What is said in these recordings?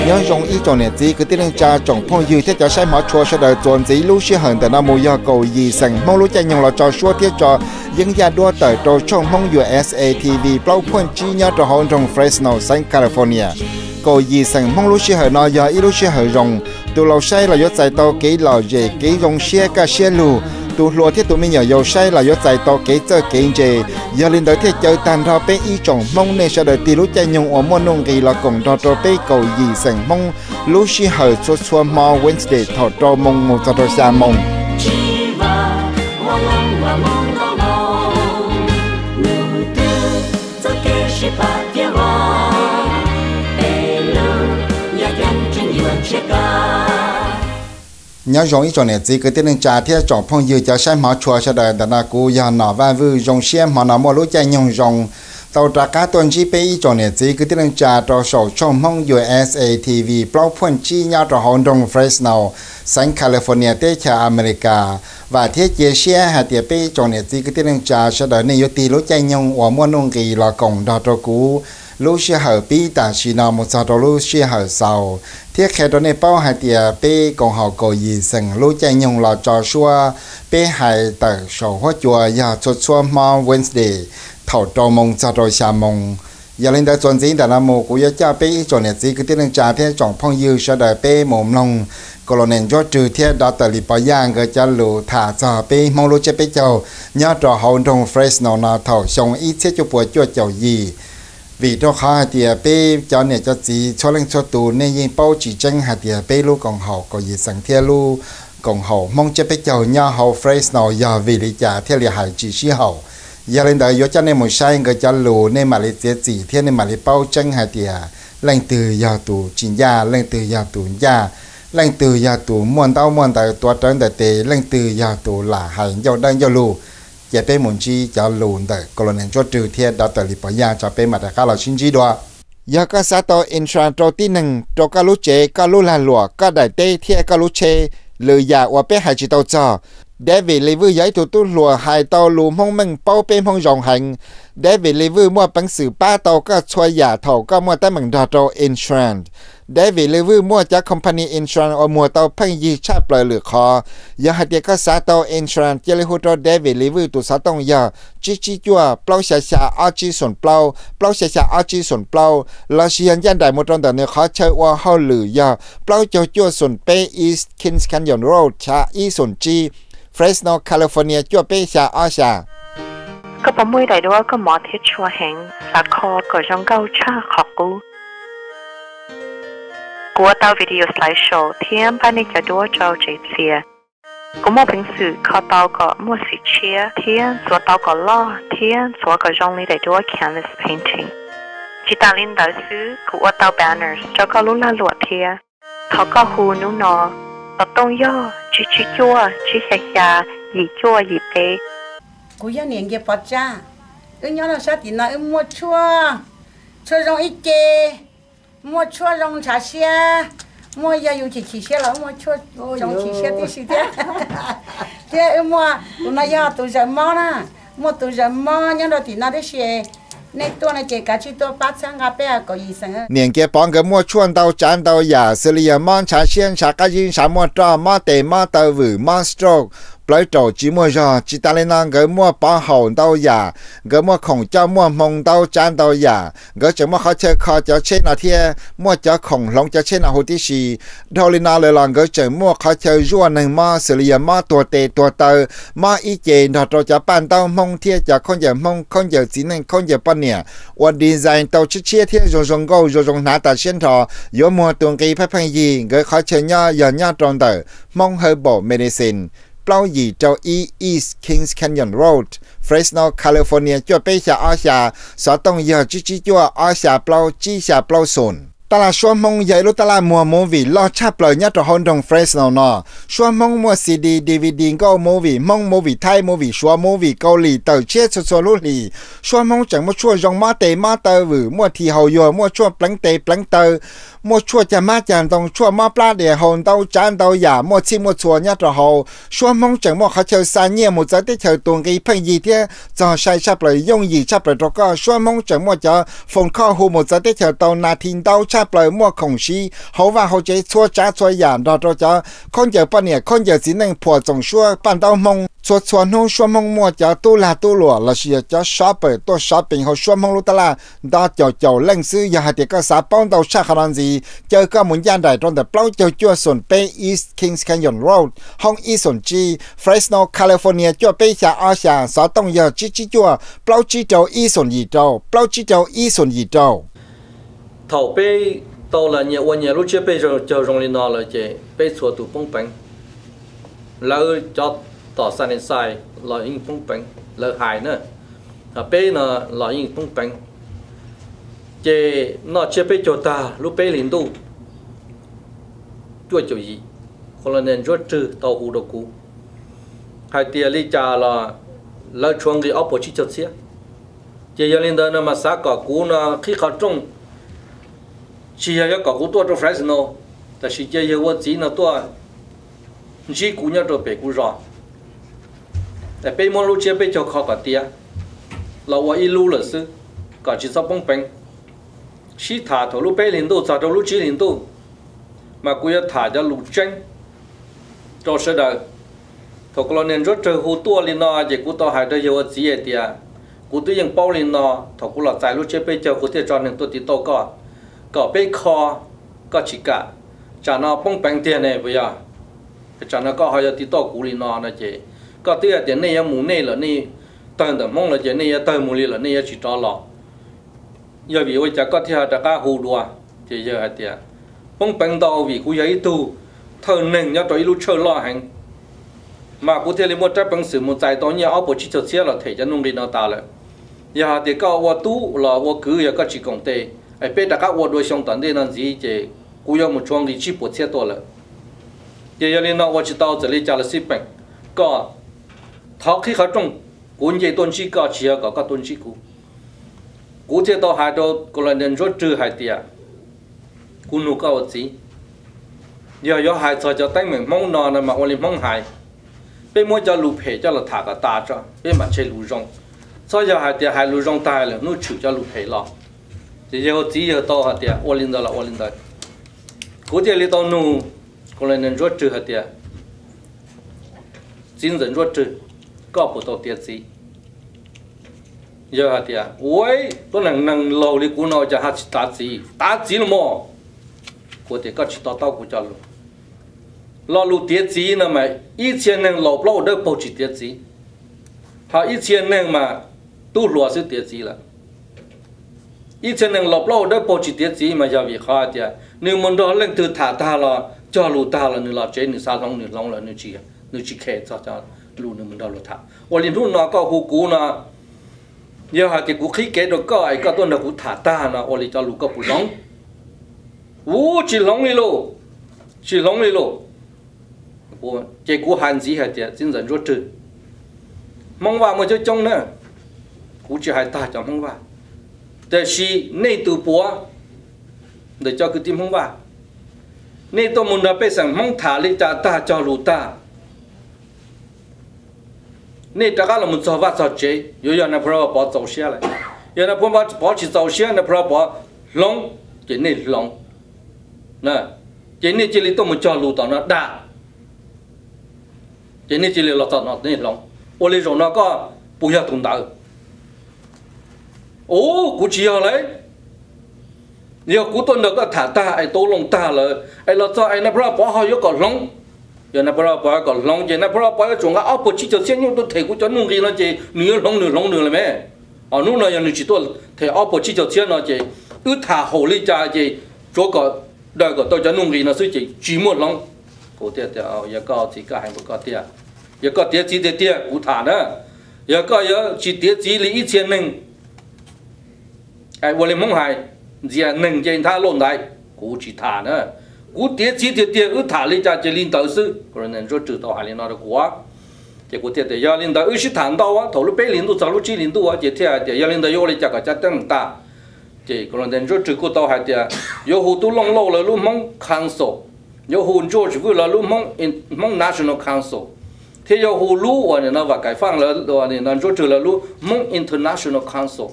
Nyob zoo ib tsoom niam txiv kwv tij neej tsa tsoom phooj ywg thiab cov saib hmov tshua sawv daws, txuas ntxiv lub sij hawm ntawm no mus yog kaum yim xeem Hmoob lub caij nyoog los tso suab thiab tso yeeb yaj duab tawm rau tshooj Hmoob U S A T V plaub point tsib nyob rau hauv nroog Fresno, xeev California. Kaum yim xeem Hmoob lub sij hawm no yog ib lub sij hawm zoo, tus laus saib los yuav txais tau kev lom zem, kev zoo siab kaj siab lug, tus hluas thiab tus me nyuam yaus saib los yuav txais tau kev txawj kev ntse. Yog li ntawd thiaj caw tag nrho peb ib tsoom Hmoob nej sawv daws tig lub caij nyoog uas muaj nuj nqis los koom nrog rau peb kaum yim xeem Hmoob lub sij hawm txhua txhua hmo Wednesday thaum rau moos mus txog rau xya moos. Nyob zoo ib tsoom niam txiv kwv tij neej tsa thiab tsoom phooj ywg cov saib hmov tshua sawv daws, ntawm no kuv yog Nom Vaj Vwj. Zoo siab hmo no muaj lub caij nyoog zoo tau rov qab tuaj ntsib peb ib tsoom niam txiv kwv tij neej tsa rau saum tshooj Hmoob U S A T V plaub point tsib nyob rau hauv nroog Fresno, xeev California, teb chaws Amelikas. Vam thiab cia siab hais tias peb ib tsoom niam txiv kwv tij neej tsa sawv daws nej yuav tig lub caij nyoog uas muaj nuj nqis los koom nrog rau kuv lub sij hawm pib tam sim no mus txog rau lub sij hawm xaus, thiab qhia rau nej paub hais tias peb koom haum kaum yim xeem lub caij nyoog los tso suab, peb hais tawm saum huab cua yog txhua txhua hmo Wednesday thaum rau moos txog rau xya moos. Yog li ntawd txuas ntxiv ntawm no mus kuv yuav coj peb ib tsoom niam txiv kwv tij neej tsa thiab tsoom phooj ywg sawv daws peb mus mloog Colonel Ntsuab Rwg thiab Doctor Lis Pov Yaj nkawd cov lus tham txog peb Hmoob lub tsiab peb caug nyob rau hauv nroog Fresno no thaum xyoo ib txhiab cuaj puas cuaj caum yim. Vim rau qhov hais tias peb cov niam cov txiv txhua leej txhua tus nej yeej paub tsis tseeb hais tias peb lub koom haum kaum yim xeem thiab lub koom haum Hmoob tsiab peb caug nyob hauv Fresno yog vim li cas thiaj li hais tsis sib haum. Yog li ntawd yuav coj nej mus saib nkawd cov lus nej mam li txiav txim thiab nej mam li paub tseeb hais tias leej twg yog tus tsis ncaj, leej twg yog tus ncaj, leej twg yog tus muaj ntaub muaj ntawv tuav rawv ntawm tes, leej twg yog tus lam hais ncauj dawb ncauj lug. Ces peb mus ntsib cov lus ntawm Colonel Ntsuab Rwg thiab Doctor Lis Pov Yaj tso peb mam rov qab los sib ntsib dua. Yog koj xav tau insurance rau tib neeg, rau koj lub tsev, koj lub lag luam, koj daim teb thiab koj lub tsheb, lwm yam uas peb hais tsis tau txog, David Lis Vwj yog ib tug tub hluas hais tau lus Hmoob meej paub peb Hmoob zoo heev. David Lis Vwj muaj peev xwm pab tau koj txhua yam thaum koj muaj teeb meem nrog rau insurance. David Lis Vwj muaj cov company insurance uas muag tau pheej yig tshaj plaws lwm qhov. Yog hais tias koj xav tau insurance cia li hu rau David Lis Vwj tus xov tooj yog tsib tsib cuaj plaub xya xya ob tsib xoom plaub, plaub xya xya ob tsib xoom plaub, lossis yog ncaj nraim mus rau ntawm nws qhov chaw ua hauj lwm yog plaub caug cuaj xoom peb East Kings Canyon Road, chav ib xoom tsib, Fresno, California cuaj peb xya ob xya. Koj puas muaj ib daim duab koj mov thiab tshua heev, xav kho kom zoo nkauj tshaj qhov qub? Kuv ua tau video slideshow thiab npaj nej cov duab rau tsev txias. Kuv muaj peev xwm kho tau kom muaj xim tshiab thiab ntxuav tau kom loj thiab ntxuav kom zoo li daim duab canvas painting. Tsis tas li ntawd xwb, kuv ua tau banners rau koj lub lag luam thiab. Thov koj hu hnub no, xov tooj yog tsib tsib cuaj tsib xya xya yim cuaj yim peb. Kuv yog niam Nkias Pov Tsab, wb nyob rau sab tim no wb muaj tshuaj, tshuaj zoo ib ce, muaj tshuaj zoo ntshav siab, muaj yog yus chim chim siab los wb muaj tshuaj zoo chim siab tib si thiab. Thiab wb muaj, kuv no yog tus zaws mob na, muaj tus zaws mob nyob rau tim no tib si. Nej tuaj no ces kav tsij tuaj pab txhawb nqa peb kaum yim xeem. Niam Nkias Pov nkawd muaj tshuaj ntau tsav ntau yam xws li yog mob ntshav siab, ntshav qab zib, ntshav muaj roj, mob tes mob taw vwm, mob stroke, plawv raum tsis muaj zog. Tsis tas li no nkawd muaj pov haum ntau yam, nkawd muaj khoom coj muaj hmoo ntau tsav ntau yam, nkawd tseem muaj qhov chaw kho cov tsheb no thiab, muaj cov khoom hloov cov tsheb no huv tib si. Dhau li no lawm los nkawd tseem muaj qhov chaw zuaj neeg mob xws li yog mob tuag tes tuag taw, mob ib ce nrog rau cov paj ntaub Hmoob thiab cov khaub ncaws Hmoob, khaub ncaws txiv neej, khaub ncaws poj niam, ua design tau tshiab tshiab thiab zoo zoo nkauj zoo zoo hnav tas siab nrho, yuav muag tus nqi pheej pheej yig. Nkawd qhov chaw nyob yog nyob rau ntawm Hmoob Herbal Medicine, plaub yim rau ib East Kings Canyon Road, Fresno, California cuaj peb xya ob xya, xov tooj yog tsib tsib cuaj ob xya plaub tsib xya plaub xoom. Tab laj suab Hmoob yog ib lub tab laj muag movie loj tshaj plaws nyob rau hauv nroog Fresno no. Suab Hmoob muaj C D, D V D nkauj movie Hmoob, movie Thaib, movie Suav, movie Kaus Lim tawm tshiab txhua txhua lub hlis. Suab Hmoob tseem muaj tshuaj zoo mob tes mob taw vwm, muaj thi haus yuag, muaj tshuaj pleev tes pleev taw, muaj tshuaj cag mab cag ntoo, tshuaj mob plab dias haus ntau tsav ntau yam, muaj txhij muaj txhua nyob rau hauv. Suab Hmoob tseem muaj qhov chaw xa nyiaj mus txawv teb chaws tus nqi pheej yig thiab txog sai tshaj plaws yooj yim tshaj plaws rau koj. Suab Hmoob tseem muaj cov phone call hu mus txawv teb chaws tau nas this ntau tshaj plaws muaj khoom siv hauv vaj hauv tsev txhua tsav txhua yam nrog rau cov khaub ncaws poj niam khaub ncaws txiv neej phuam txoos suab paj ntaub Hmoob. Txhua txhua hnub suab Hmoob muaj cov tub lag tub luam los sis yog cov shopper tuaj shopping hauv suab Hmoob lub tab laj nto caum caum leej xwb. Yog hais tias koj xav paub ntau tshaj qhov no ntxiv, caw koj mus ncaj nraim rau ntawm plaub caug cuaj xoom peb East Kings Canyon Road, hoob ib xoom tsib, Fresno, California cuaj peb xya ob xya, xov tooj yog tsib tsib cuaj plaub tsib rau ib xoom yim rau, plaub tsib rau ib xoom yim rau. Thaum peb tau los nyias ua nyias lub tsiab peb caug zoo li no lawm ces peb txhua tus poob peev. Lawv cov tom Sunny Side los yeej poob peev, lawv hais na, peb no los yeej poob peev. Ces noj tsiab peb caug tag lub peb hlis ntuj cuaj caum yim, Colonel Ntsuab Rwg tau hu rau kuv hais tias li cas los lawv tshuav nqi ob puas tsib caug txhiab. Ces yog li ntawd no mas xav kom kuv no qhib qhov rooj, tsis yog yuav kom kuv tuaj rau Fresno, tab sis cia yawg ua txiv no tuaj ntsib kuv nyob rau pem kuv zos, peb muab lub tsiab peb caug kho kom tiav los ua ib lub lawm xwb, kom tsis txhob poob peev. Sib tham thaum lub peb hlis ntuj txog rau lub tsib hlis ntuj, mas kuv yuav tham cov lus tseeb rau sawv daws. Thaum Colonel Ntsuab Rwg hu tuaj li no ces kuv tau hais rau yawg ua txiv hais tias, kuv twb yeej paub li no, thaum kuv los txais lub tsiab peb caug kuv thiaj tso neeg tuaj tiv tauj koj, kom peb kho, koj tsis kam. Tsam no poob peev tiag ne puas yog? Tsam no koj ho yuav tiv tauj kuv li no no ces koj twb hais tias nej yuav mus nej lawm, nej tawg ntawm Hmoob lawm ces nej yuav tawg mus li lawm, nej yuav tsis rov los. Yog vim ua cas koj thiaj rov qab hu dua? Ces yawg hais tias, poob peev ntau vim kuv yog ib tug thawj neeg nyob rau ib lub tshawj loj heev, mas kuv thiaj li muaj rab peev xwm mus txais tau nyiaj ob puas tsib caug txhiab los them cov nuj nqi no tas lawm. Yog hais tias koj ua tub los ua kwv, yog koj tsis koom tes, es peb rov qab ua dua xyoo tom ntej no ntxiv ces kuv yuav mus tshuav nqi tsib puas txhiab tuaj lawm. Ces yog li no ua tsis tau txawm li cas los xij peem, koj thov qhib qhov rooj, kuv nce tuaj ntsib koj tsis yog kom koj tuaj ntsib kuv. Kuv thiaj tau hais rau Colonel Ntsuab Rwg hais tias, kuv nug koj ua txiv, yog yuav hais txog cov teeb meem Hmoob no no mas ua li Hmoob hais, peb muab cov lus phem coj los tham kom tas tso peb mam ntshe lus zoo. Txhob yog hais tias hais lus zoo tag lawm hnub tshwm cov lus phem los. Ces yawg ua txiv yawg tau hais tias ua li ntawd los ua li ntawd. Kuv thiaj li tau nug Colonel Ntsuab Rwg hais tias, txiv ntxawm Ntsuab Rwg, koj puas tau tiav txiv? Yawg hais tias, ua, tuab neeg neeg laus li kuv no cas ho tsis tav txiv, tav txiv los mas. Kuv tias koj tsis to taub kuv cov lus. Lo lus tiav txiv no mas ib txhia neeg laus plaub hau dawb paug tsis tiav txiv, ho ib txhia neeg mas tub hluas xwb tiav txiv lawm. Ib txhia neeg laus plaub hau dawb paug tsis tiav txiv mas yog vim qhov hais tias nws mus nrog leej twg tham tag los cog lus tag los nws los tsev nws xav hloov nws hloov lawm, nws tsis khe txog cov lus nws mus nrog luag tham. Ua li hnub no koj hu kuv no, yog hais tias kuv qhib kev rau koj es koj tuaj nrog kuv tham tag no ua li cov lus koj puas hloov? Ua tsis hloov li lauj, tsis hloov li lauj. Ces kuv hais ntxiv hais tias, txiv ntxawm Ntsuab Rwg, Hmoob Vaj muaj coob coob na, kuv tsis hais tag cov Hmoob Vaj, tiam sis nej tus puav ntawm cov kwv tij Hmoob Vaj, nej tuaj mus nrog pej xeem Hmoob tham li cas tag cog lus tag, nej rov qab los mus txog vaj txog tsev, yuav yog Nais Phoo Vaj Pov txaus siab lawm. Yog Nais Phoo Vaj Pov tsis txaus siab, Nais Phoo Vaj Pov hloov, ces nej hloov, ces nej cia li tuaj mus cog lus tom no dag, ces nej cia li los txog no nej hloov. Ua li zaum no koj puas yog tus ntawd? Ub, kuv tsis yog lauj. Yog kuv tuaj nrog koj tham tag es tau loo tag lawm es los txog es Nais Phoo Vaj Pov ho yuav kom hloov, yog Nais Phoo Vaj Pov yuav kom hloov ces Nais Phoo Vaj Pov yuav tsum nqa ob puas tsib caug txhiab nyuj tuaj them kuv cov nuj nqis no ces nws yuav hloov nws hloov nws lawm me. Hnub no yog nws tsis tuaj them ob puas tsib caug txhiab no ces wb tham haum li cas ces tsuav kom daws kom tau cov nuj nqis no xwb ces tsis muaj hloov. Kuv thiaj tias, yog koj txiv koj hais npaum koj tiag, yog koj tiav txiv tiag tiag kuv tham na, yog koj yuav tsis tiav txiv li ib txhia neeg ua li Hmoob hais, ntxias neeg nce nthab lauj ntaiv, kuv tsis tham na. Kuv tiav txiv tiag tiag wb tham li cas ces li ntawd xwb. Colonel Ntsuab Rwg tau hais li no rau kuv, ces kuv thiaj tias yog li ntawd wb sib tham ntau, thaum lub peb hlis ntuj txog lub tsib hlis ntuj ces thiaj hais tias yog li ntawd yuav ua li cas kom cov teeb meem tas. Ces Colonel Ntsuab Rwg kuj tau hais tias yuav hu tub Looj Lauj lawv lub Hmoob Council, yuav hu George Vwj lawv lub Hmoob National Council, thiab yuav hu lub uas nim no Vam Kaim Faj lawv, nim no Ntsuab Rwg lawv lub Hmoob International Council.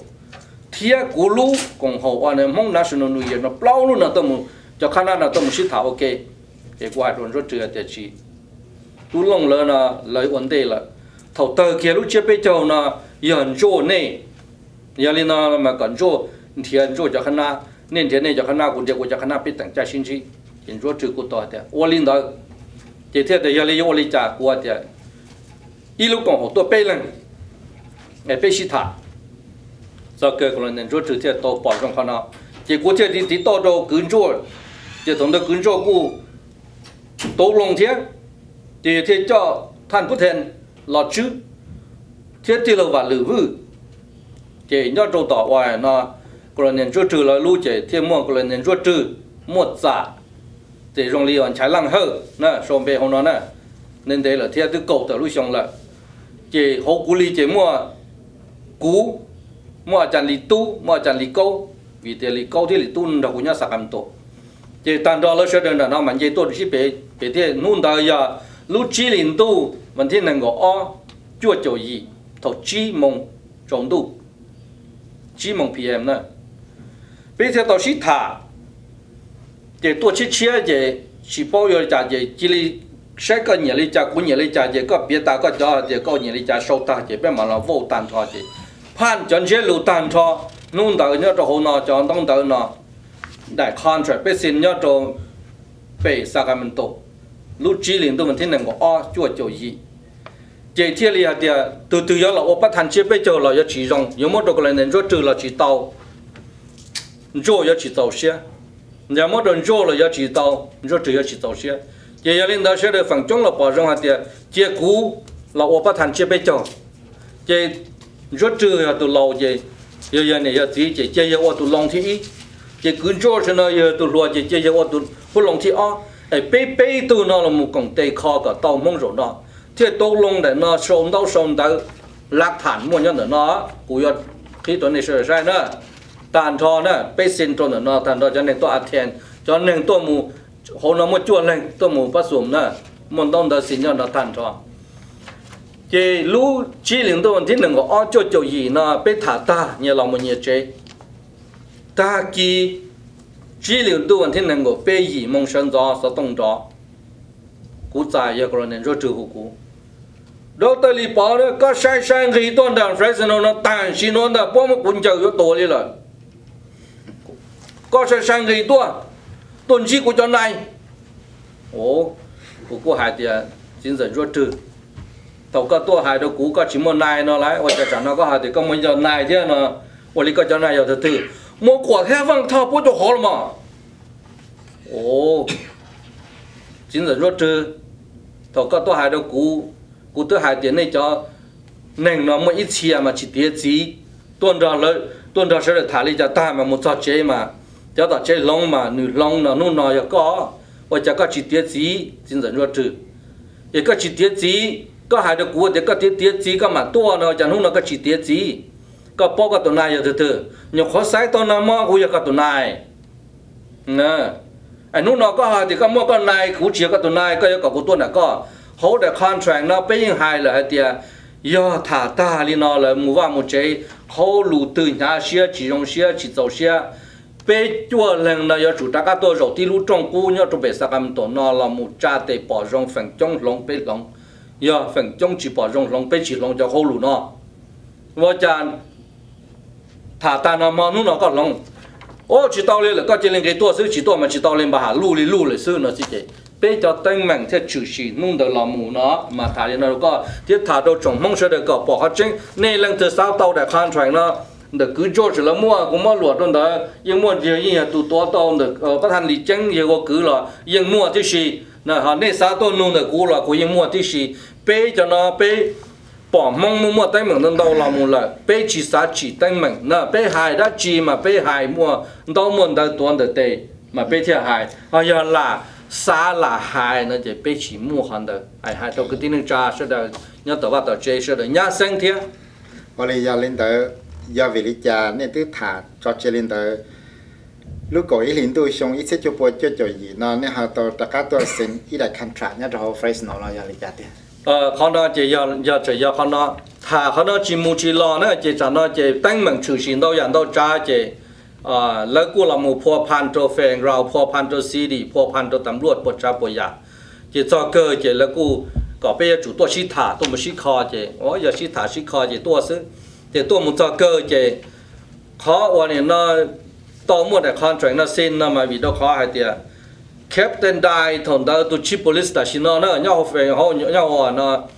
thiab kuv lub koom haum uas Hmoob National New Year no plaub lub no tuaj mus, cov qhab nab no tuaj mus sib tham ua ke. Ces kuv hais rau Ntsuab Rwg tias tsis, tub Looj lawv no lawv ua ntej lawm. Thaum tawg kiag lub tsiab peb caug no yog Ntsuab nej, yog li no mas kom Ntsuab nrhiav Ntsuab cov qhab nab, nej nrhiav nej cov qhab nab, kuv nrhiav kuv cov qhab nab, peb teem caij sib ntsib. Ces Ntsuab Rwg kuj tau hais tias ua li ntawd. Ces thiaj tias yog li yuav ua li cas, kuv tias ib lub koom haum tuaj peb leeg, peb sib tham. Txog kawg Colonel Ntsuab Rwg thiaj tau pom zoo qhov no, ces kuv thiaj tiv tauj rau kwv Ntsuab. Ces thaum ntawd kwv Ntsuab kuj tau loo thiab, ces thiaj coj Thaj Pub Then los tswb thiab tij laug Vam Lwm Vwj. Ces nyob rau tom uas no Colonel Ntsuab Rwg lawv lub ces thiaj muaj Colonel Ntsuab Rwg, muaj Txam, ces zoo li uas Nchaiv Laj Hawj na, sau npe hauv no na, ntev ntev lawm thiab twb kaum tawm lub xyoo lawm. Ces hauv kuv li ces muaj kuv, muaj a cas Lis Tub, muaj a cas Lis Kaub, vim tias Lis Kaub thiab Lis Tub nrog kuv nyob Sacramento. Ces tag nrho lawv sawv daws nram no mas nce tuaj sib pem, pem thiab hnub ntawd yog lub tsib hlis ntuj vas thib nees nkaum ob, cuaj caum yim, thaum tsib moos tsaus ntuj, tsib moos p.m. na. Peb thiaj tau sib tham, ces tuaj tshiab tshiab ces tsis paub yuav li cas ces cia li saib koj nyiam li cas kuv nyiam li cas ces koj piav tas koj cov hais tias koj nyiam li cas sau tag ces peb mam los vote tag nrho ces phaj cov ntsiab lus tag nrho. Hnub ntawd nyob rau hauv no cov ntaub ntawv no, daim contract peb sign nyob rau pem Sacramento, lub tsib hlis ntuj vas thib nees nkaum ob cuaj caum yim. Ces thiaj li hais tias tus twg yuav los ua pab thaj tsiab peb caug los yuav tsis zoo, yuav muab rau Colonel Ntsuab Rwg los tsis tau, Ntsuab yuav tsis txaus siab. Yog muab rau Ntsuab los yuav tsis tau, Ntsuab Rwg yuav tsis txaus siab. Ces yog li ntawd sawv daws feem coob los pom zoo hais tias cia kuv los ua pab thaj tsiab peb caug. Ces Ntsuab Rwg yog tus laus ces yog yawg niam yog txiv ces cia yawg ua tus loo thib ib. Ces kwv Ntsuab sawv no yog tus hluas ces cia yawg ua tus phub loo thib ob. Es peb peb tug no los mus koom tes kho kom tau Hmoob zaum no, thiaj tau loo ntawm no sau ntaub sau ntawv, lav tham muaj nyob ntawm no, kuv yuav qhib rau nej sawv daws saib na. Tag nrho na peb sign rau ntawm no tag nrho, cov neeg tuaj attend, cov neeg tuaj mus, hauv no muaj cuaj leeg tuaj mus pab xum na, muaj ntaub ntawv sign nyob no tag nrho. Ces lub tsib hlis ntuj vas thib nees nkaum ob cuaj caum yim no peb tham tag nyias los mus nyias tsev. Tag kis tsib hlis ntuj vas thib nees nkaum peb yim moos sawv ntxov xov tooj nrov, kuv txais yog Colonel Ntsuab Rwg hu kuv, Dab Tawj Lis Pov, koj sai sai nqis tuaj nram Fresno no tam sim no ntag, puab muab kuv ncaws yuav tuag li lawm. Koj sai sai nqis tuaj, tuaj ntsib kuv cov nai. Kuv kuj hais tias, Txiv ntxawm Ntsuab Rwg, thaum koj tuaj hais rau kuv koj tsis muaj nai no lawm, ua cas tsam no koj hais tias koj muaj cov nai thiab no? Ua li koj cov nai yog tus twg? Muab kuam thiab vaj thoj puab cov hov los mas. Txiv ntxawm Ntsuab Rwg, thaum koj tuaj hais rau kuv, kuv twb hais tias nej cov neeg no muaj ib txhia mas tsis tiav txiv, tuaj nrog sawv daws tham li cas tag mas mus txog tsev mas cov tom tsev hloov mas nws hloov no, hnub no yog koj, ua cas koj tsis tiav txiv? Txiv ntxawm Ntsuab Rwg, es koj tsis tiav txiv, koj hais rau kuv tias koj tiav tiav txiv koj mam tuaj no, ua cas hnub no koj tsis tiav txiv? Koj paub koj tus nai yog tus twg? Nyuam qhuav xaiv tau no mas kuv yog koj tus nai. Es hnub no koj hais tias koj muaj koj nai, kuv tsis yog koj tus nai, koj yuav kom kuv tuaj nram koj? Hauv daim contract no peb yeej hais lawm hais tias yog tham tag li no lawm mus vaj mus tsev, qhov lus twg hnyav siab tsis zoo siab tsis txaus siab, peb cuaj leeg no yuav tsum rov qab tuaj zaum tib lub rooj qub nyob rau pem Sacramento no los mus tsa tes pom zoo, feem coob hloov peb hloov, yog feem coob tsis pom zoo hloov peb tsis hloov cov qhov lus no. Ua cas tham tag no hmo hnub no koj hloov? Ua tsis tau li lawm, koj cia li nqis tuaj xwb, tsis tuaj mas tsis tau li, npaj ham luj li luj lawm xwb no xwb ces peb cov teeb meem thiaj tshwm sim hnub ntawd los mus no. Mas tham li no rau koj thiab tham rau tsoom Hmoob sawv daws kom pom qhov tseeb. Nej leej twg xav tau daim contract no, ntawm kwv Ntsuab Rwg lawv muaj, kuv muab luam rau ntawd, yeej muaj, yeej yog tus tuav tau ntawm pab thaj Lis Ceeb yawg ua kwv los yeej muaj tib si. Nej xav tuaj nug ntawm kuv los kuv yeej muaj tib si. Peb cov no peb pom Hmoob muaj muaj teeb meem ntau ntau los mus lawm, peb tsis xav tsim teeb meem na, peb hais dab tsi mas peb hais muaj ntaub muaj ntawv tuav ntawm tes mas peb thiaj hais. Ho yog lam xav lam hais no ces peb tsis muaj qhov ntawd. Hais rau kwv tij neej tsa sawv daws nyob tom vaj tom tsev sawv daws nyab xeeb thiab. Ua li yog li ntawd, yog vim li cas nej twb tham tso tseg li ntawd? Lub kaum ib hlis ntuj xyoo ib txhiab cuaj pua cuaj caum yim no nej ho tau rov qab tuaj xeev ib daim contract nyob rau hauv Fresno no yog li cas tiag? Qhov no ces yog, yog tseem yog qhov no. tham qhov no tsis mus tsis los na, ces tsam no ces teeb meem tshwm sim ntau yam ntau tsav ces lawv kuj los mus phua phan rau federal, phua phan rau city, phua phan rau tamluaj puas tsav puas yam. Ces txog kawg ces lawv kuj kom peb yuav tsum tuaj sib tham, tuaj mus sib kho ces, yog sib tham sib kho ces tuaj xwb. Ces tuaj mus txog kawg ces qhov uas nim no tau muaj daim contract no xi no mas vim rau qhov hais tias Captain Dye thaum ntawd tus chief police tam sim no na, nyob hauv, nyob hauv no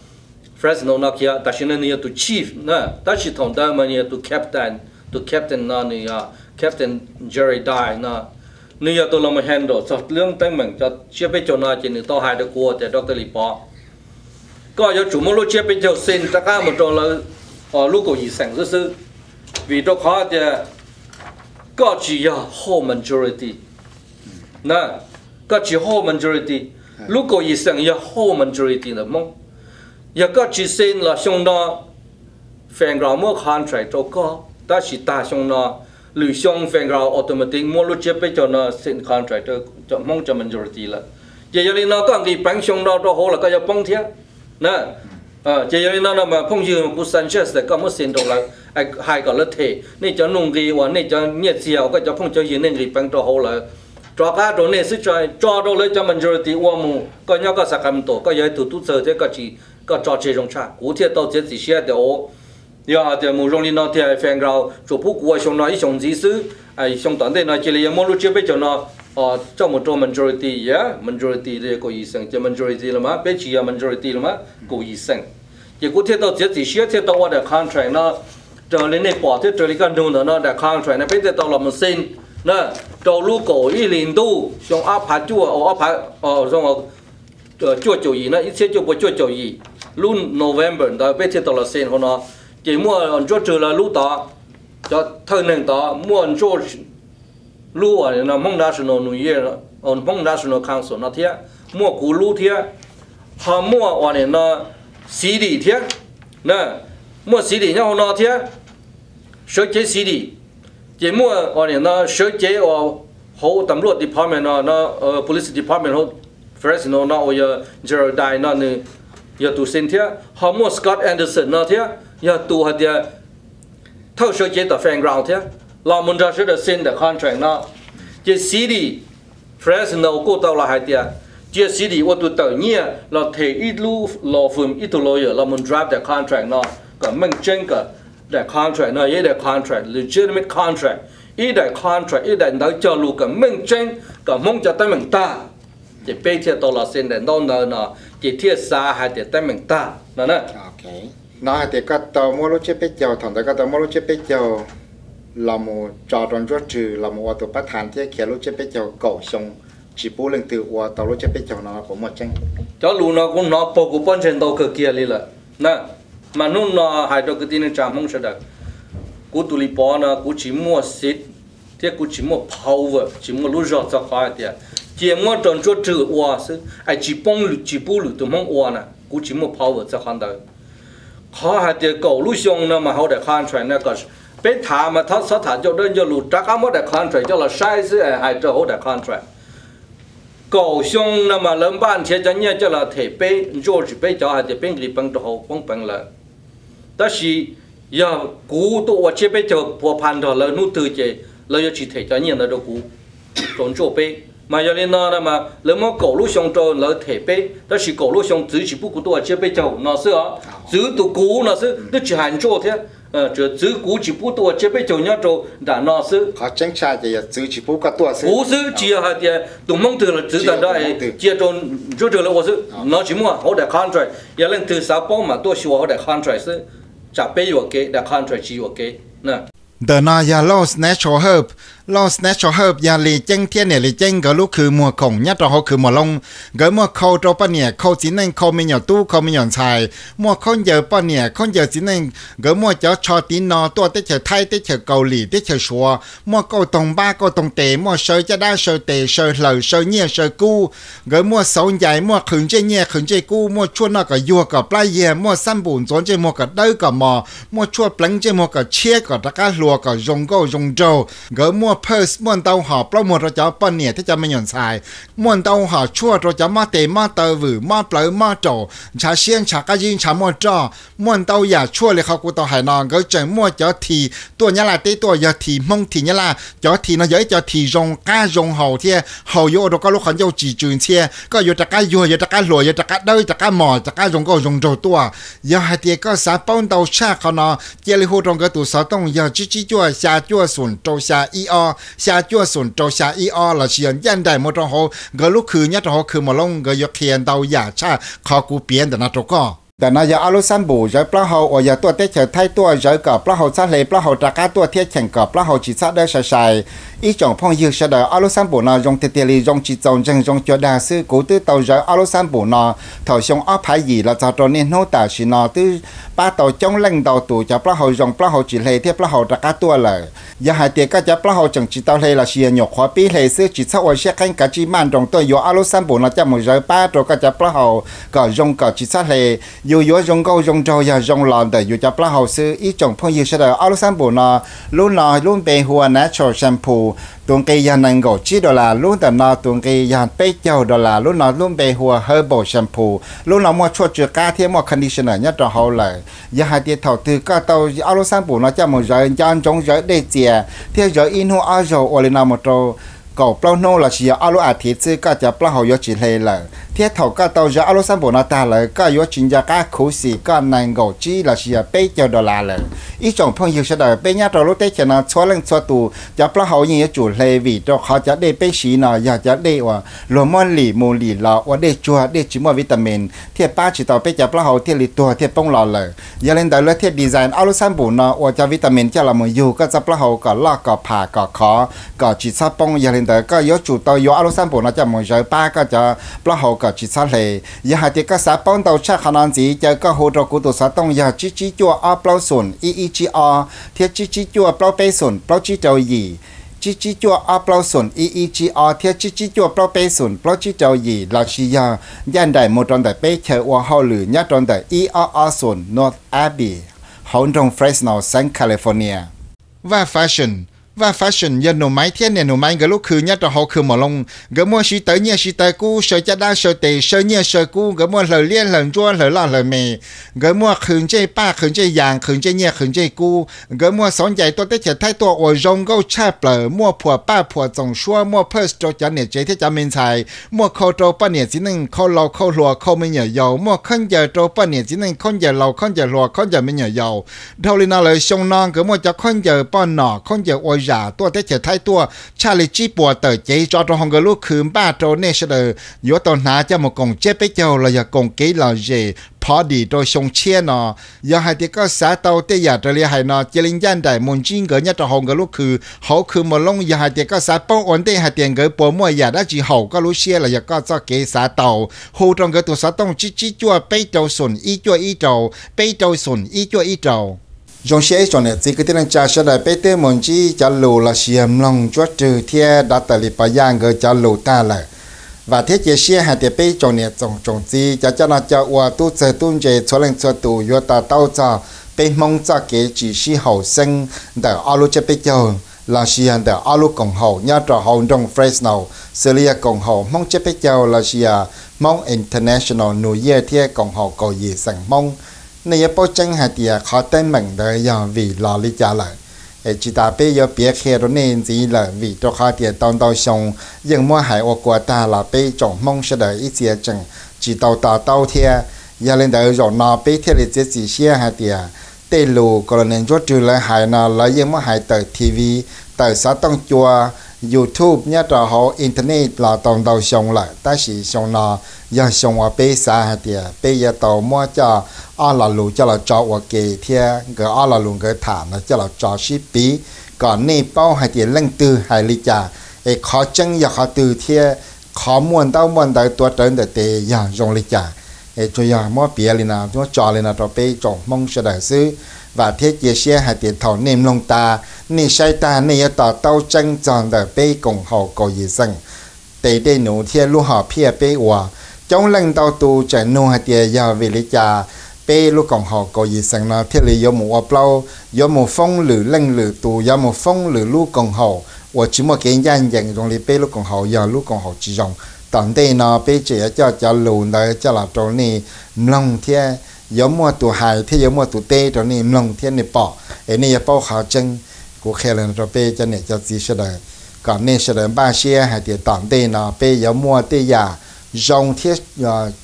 Fresno no kiag, tam sim no nws yog tus chief na, tab sis thaum ntawd mas nws yog tus captain, tus captain no nws yog Captain Jerry Dye no, nws yog tus los mus handle txog lub teeb meem cov tsiab peb caug no ces nws tau hais rau kuv tias, Doctor Lis Pov, koj yuav tsum muab lub tsiab peb caug xi rov qab mus rau lawv lub kaum yim xeem xwb xwb, vim rau qhov tias koj tsis yog whole majority na, koj tsis whole majority. Lub kaum yim xeem yog whole majority ntawm Hmoob. Yog koj tsis xi los xyoo no federal muab contract rau koj, tab sis tag xyoo no, lwm xyoo federal automatic muab lub tsiab peb caug no xi contract rau cov Hmoob cov majority lawm. Ces yog li no koj nqis peev xyoo no rau hauv los koj yuav poob thiab na. Ces yog li no no mas phooj ywg, kuv suggest tias koj muab xi rau lawv, hais kom lawv them nej cov nuj nqis uas nej cov nyiaj txiag uas koj cov phooj cov ywg nej nqis peev rau hauv lawv, rov qab rau nej xwb, tso rau lawv cov majority ua mus. Koj nyob koj Sacramento, koj yog ib tug tub txawg thiab koj tsis, koj tso tseg zoo tshaj. Kuv thiaj tau txiav txim siab tias, o, yog hais tias mus zoo li no tiag, federal tsuas pub kuv ua xyoo no ib xyoos ntxiv xwb, xyoo tom ntej no cia li yuav muab lub tsiab peb caug no coj mus rau majority, yog majority li kaum yim xeem ces majority los mas, peb tsis yog majority los mas, kaum yim xeem. Ces kuv thiaj tau txiav txim siab thiaj tau ua daim contract no raws li nej pom thiab raws li koj nug ntawm no. Daim contract no peb thiaj tau los mus xi na, rau lub kaum ib hlis ntuj xyoo ob phav cuaj, ob phav, cuaj caum yim no, ib txhiab cuaj pua cuaj caum yim, lub November ntawd peb thiaj tau los xi hauv no. Ces muaj Ntsuab Rwg lawv lub tod, cov thawj neeg tod muaj Ntsuab, lub uas Hmoob National New Year, Hmoob National Council no thiab, muaj kuv lub thiab, ho muaj uas nim no city thiab, muaj city nyob hauv no thiab, sawv cev city. Ces muaj uas nim no sawv cev uas hauv tamluaj department no, police department hauv Fresno no uas yog Jerry Dye no nws yog tus xi thiab, ho muaj Scott Anderson no thiab, yog tus hais tias thawj sawv cev tom federal thiab, los mus nrog sawv daws xi daim contract no. Ces city Fresno kuj tau los hais tias cia city ua tus tawm nyiaj los them ib lub law firm, ib tug lawyer los mus draft daim contract no kom meej tseeb kom daim contract no yog ib daim contract, legitimate contract, ib daim contract, ib daim ntawv cog lus kom meej tseeb kom Hmoob cov teeb meem tag. Ces peb thiaj tau los xi daim ntaub ntawv no, ces thiaj xav hais tias teeb meem tag no na. No hais tias koj tau muab lub tsiab peb caug, thaum ntawd koj tau muab lub tsiab peb caug los mus tso rau Ntsuab Rwg los mus ua tus pab thav thiab khiav lub tsiab peb caug kaum xyoo tsis pub leej twg ua tau lub tsiab peb caug no puas muaj tseeb? Cov lus no kuv hnov puag kuv pob ntseg ntau kawg kiag li lawm na. Mas hnub no hais rau kwv tij neej tsa Hmoob sawv daws, kuv tus Lis Pov no kuv tsis muaj xi thiab kuv tsis muaj power, tsis muaj lub zog txog qhov hais tias cia muab rau Ntsuab Rwg ua xwb es tsis poob, tsis pub lwm tus Hmoob ua na, kuv tsis muaj power txog qhov ntawd. Qhov hais tias kaum lub xyoo no mas hauv daim contract no kom peb thav mas txhob tham ncauj dawb ncauj lus, rov qab muab daim contract coj los saib xwb es hais rau hauv daim contract. Kaum xyoo no mas lawv npaj nrhiav cov nyiaj coj los them peb, ntsuj tsis peb cov hais tias peb nqis peev rau hauv poob peev lawm. Tab sis yog kuv tuaj ua tsiab peb caug phua pha nrog lawv hnub twg ces lawv yuav tsis them cov nyiaj ntawd rau kuv, rau ntsuj peb. Mas yog li no mas lawv muab kaum lub xyoo rau lawv them peb, tab sis kaum lub xyoo txwv tsis pub kuv tuaj ua tsiab peb caug no xwb os. Txwv tus kuv no xwb, twb tsis hais ntsuj thiab. Txwv kuv tsis pub tuaj ua tsiab peb caug nyob rau nram no xwb. Qhov tseeb tshaj ces yog txwv tsis pub koj tuaj xwb. Kuv xwb, tsis yog hais tias tus Hmoob twg los txwv tag nrho es cia rau ntsuj rwg lawv ua xwb. No tsis muaj hauv daim contract, yog leej twg xav paub mas tuaj xyuas hauv daim contract xwb. Tsam peb yuam kev, daim contract tsis yuam kev. Ntawm no yog Lowe's Natural Herb. Lowe's Natural Herb yog Lis Ceeb thiab niam Lis Ceeb nkawd lub khw muag khoom nyob rau hauv khw muag loob. Nkawd muaj khau rau poj niam, khau txiv neej, khau me nyuam tub, khau me nyuam ntxhais, muaj khaub ncaws poj niam, khaub ncaws txiv neej. Nkawd muaj cov tsho tiv no tuaj teb chaws Thaib, teb chaws Kaus Lim, teb chaws Suav, muaj kauj toog npab, kauj toog tes, muaj saw caj dab, saw tes, saw hlaws, saw nyiaj, saw kub. Nkawd muaj xauv ncais, muaj qhwv ntsej nyiaj, qhwv ntsej kub, muaj tshuaj noj kom yuag kom plab yiag, muaj xab npum ntxuav ntsej muag kom dawb kom mos, muaj tshuaj pleev ntsej muag kom tshiab kom rov qab hluas kom zoo nkauj zoo nraug. Nkawd muaj Purse muaj ntau hom plaub muag rau cov poj niam thiab cov me nyuam ntxhais, muaj ntau hom tshuaj rau cov mob tes mob taw, vwm mob plawv mob raum, ntshav siab ntshav qab zib ntshav muaj roj, muaj ntau yam tshuaj li qhov kuv tau hais no. Nkawd tseem muaj cov this tuaj Nyab Laj teb tuaj, yog this Hmoob this Nyab Laj. Cov this no yog ib co this zoo qab zoo haus thiab haus yuav ua rau koj lub qhov ncauj tsis tsw ntxhiab, koj yuav rov qab yuag, yuav rov qab hluas, yuav rov qab dawb, rov qab mos, rov qab zoo nkauj zoo nraug tuaj. Yog hais tias koj xav paub ntau tshaj qhov no, cia li hu rau nkawd tus xov tooj yog tsib tsib cuaj xya cuaj xoom rau xya ib ob, xya cuaj xoom rau xya ib ob, los sis yog ncaj nraim mus rau hauv nkawd lub khw nyob rau hauv khw Mos Loob, nkawd yuav qhia ntau yam tshaj qhov kuv piav ntawm no rau koj. Ntawm no yog ob lub xab npum zawv plaub hau uas yog tuaj teb chaws Thaib tuaj, zawv kom plaub hau txhob hle, plaub hau rov qab tuaj thiab cheem kom plaub hau tsis txhob dawb sai sai. Ib tsoom phooj ywg sawv daws, ob lub xab npum no zoo tiag tiag li, zoo tsis txaus ntseeg, zoo cuag dag xwb. Kuv twb tau zawv ob lub xab npum no thaum xyoo ob phav yim los txog rau niaj hnub tam sim no twb pab tau coob leej ntau tus cov plaub hau zoo, plaub hau tsis hle thiab plaub hau rov qab tuaj lawm. Yog hais tias koj cov plaub hau tseem tsis tau hle los sis yog nyuam qhuav pib hle xwb, tsis txhob ua siab qeeb, kav tsij maj nroos tuaj yuav ob lub xab npum no coj mus zawv pab rau koj cov plaub hau kom zoo kom tsis txhob hle. Yus yuav zoo nkauj zoo nraug yog zoo los ntawm yus cov plaub hau xwb. Ib tsoom phooj ywg sawv daws, ob lub xab npum no, lub no lub npe hu ua Natural Shampoo, tus nqi yog nees nkaum tsib dollar, lub ntawm no tus nqi yog peb caug dollar, lub no lub npe hu ua Herbal Shampoo, lub no muaj tshuaj tsw qab thiab muaj conditioner nyob rau hauv lawm. Yog hais tias thaum twg koj tau ob lub xab npum no coj mus zawv, nco ntsoov zawv dej txias thiab zawv ib hnub ob zaug, ua li no mus rau kaum plaub hnub los sis yog ob lub as thiv xwb, koj cov plaub hau yuav tsis hle lawm. Thiab thaum koj tau zawv ob lub xab npum no tag lawm, koj yuav tsis nco qab khuv xim koj nees nkaum tsib los sis yog peb caug dollar lawm. Ib tsoom phooj ywg sawv daws, peb nyob rau lub teb chaws no txhua leej txhua tus cov plaub hau yeej yuav tsum hle, vim rau qhov cov dej peb siv no yog cov dej uas luag muab lim mus lim los ua dej tsuag, dej tsis muaj vitamin, thiaj pab tsis tau peb cov plaub hau, thiaj li tuag thiaj poob los lawm. Yog li ntawd lawv thiaj design ob lub xab npum no ua cov vitamin coj los mus yug koj txoj plaub hau kom loj kom pham kom khov, kom tsis txhob poob. Yog li ntawd koj yuav tsum tau yuav ob lub xab npum no coj mus zawv pab koj cov plaub hau kom tsis txhob hle. Yog hais tias koj xav paub ntau tshaj qhov no ntxiv, caw koj hu rau kuv tus xov tooj yog tsib tsib cuaj ob plaub xoom ib ib tsib ob thiab tsib tsib cuaj plaub peb xoom plaub tsib rau yim, tsib tsib cuaj ob plaub xoom ib ib tsib ob thiab tsib tsib cuaj plaub peb xoom plaub tsib rau yim, los sis yog ncaj nraim mus rau ntawm peb chaw ua hauj lwm nyob rau ntawm ib ob ob xoom North Abbey, hauv nroog Fresno, xeev California. Vaj Fashion. Vaj Fashion yog Nus Maiv thiab niam Nus Maiv nkawd lub khw nyob rau hauv khw Mos Loob. Nkawd muaj siv tawv nyiaj siv tawv kub, saw caj dab saw tes, saw nyiaj saw kub. Nkawd muaj hlaws liab hlaws ntsuab, hlaws loj hlaws me. Nkawd muaj qhwv ntsej paj, qhwv ntsej yas, qhwv ntsej nyiaj, qhwv ntsej kub. Nkawd muaj xauv ncais tuaj teb chaws Thaib tuaj uas zoo nkauj tshaj plaws, muaj phuam paj phuam txoos suab, muaj purse rau cov niam tsev thiab cov me ntxhais, muaj khau rau poj niam txiv neej, khau laus khau hluas, khau me nyuam yaus, muaj khaub ncaws rau poj niam txiv neej, khaub ncaws laus, khaub ncaws hluas, khaub ncaws me nyuam yaus. Dhau li no lawm, xyoo no nkawd muaj cov khaub ncaws poj nom, khaub ncaws ua zam tuaj teb chaws Thaib tuaj tshaj li tsib puas tawm cev tso rau hauv nkawd lub khw npaj rau nej sawv daws yuav tau hnav coj mus koom tsiab peb caug los yog koom kev lom zem party rau xyoo tshiab no. Yog hais tias koj xav tau tej yam raws li hais no, cia li ncaj nraim mus ntsib nkawd nyob rau hauv nkawd lub khw, hauv khw Mos Loob. Yog hais tias koj xav paub ua ntej hais tias nkawd puas muaj yam dab tsi haum koj lub siab los yog koj txoj kev xav tau, hu rau nkawd tus xov tooj tsib tsib cuaj peb rau xoom ib cuaj ib rau, peb rau xoom ib cuaj ib rau. Zoo siab ib tsoom niam txiv kwv tij neej tsa sawv daws, peb twb mus ntsib cov lus los sis yog mloog Ntsuab Rwg thiab Doctor Lis Pov Yaj nkawd cov lus tag lawm. Vam thiab cia siab hais tias peb tsoom niam tsoom tsoom txiv, cov coj noj coj ua, tub txawg tub ntse, txhua leej txhua tus yuav to taub txog peb Hmoob txoj kev tsis sib haum xeeb ntawm ob lub tsiab peb caug los sis yog ntawm ob lub koom haum nyob rau hauv nroog Fresno, xws li yog koom haum Hmoob tsiab peb caug los sis yog Hmoob International New Year thiab koom haum kaum yim xeem Hmoob. Nej yuav paub tseeb hais tias qhov teeb meem ntawd yog vim los li cas lawm. Es tsis tas peb yuav piav qhia rau nej ntxiv lawm, vim rau qhov tias tau ntau xyoo yeej muab hais ua kua tag los peb tsoom Hmoob sawv daws ib txhia tseem tsis tau to taub thiab. Yog li ntawd zaum no peb thiaj li txiav txim siab hais tias tej lus Colonel Ntsuab Rwg lawv hais no lawv yeej muab hais tawm T V, tawm xov tooj cua, YouTube, nyob rau hauv internet los tau ntau xyoo lawm, tab sis xyoo no yog xyoo uas peb xav hais tias peb yuav tau muab coj ob lo lus coj los tso ua ke thiab nkawd ob lo lus nkawd tham no coj los tso sib piv kom nej paub hais tias leej twg hais li cas, es qhov tseeb yog qhov twg thiab qhov muaj ntaub muaj ntawv tuav rawv ntawm tes yog zoo li cas. Es tsuas yog muab piav li no, muab tso li no rau peb tsoom Hmoob sawv daws xwb. Vam thiab cia siab hais tias thaum nej mloog tas, nej saib tag nej yuav to taub tseeb txog ntawm peb koom haum kaum yim xeem tes dej nuv thiab lub hom phiaj peb ua. Coob leej ntau tus tseem nug hais tias yog vim li cas peb lub koom haum kaum yim xeem no thiaj li yuav mus ua plaub, yuav mus foob lwm leej lwm tus, yuav mus foob lwm lub koom haum, uas tsis muaj kev ncaj ncees zoo li peb lub koom haum yog lub koom haum tsis zoo. Tom ntej no peb tseem yuav coj cov lus ntawd coj los rau nej mloog thiab yuav muaj tus hais thiab yuav muaj tus teb rau nej mloog thiab nej pom es nej yuav paub qhov tseeb. Kuv qhia li no rau peb cov niam cov txiv sawv daws kom nej sawv daws npaj siab hais tias tom ntej no peb yuav muaj tej yam zoo thiab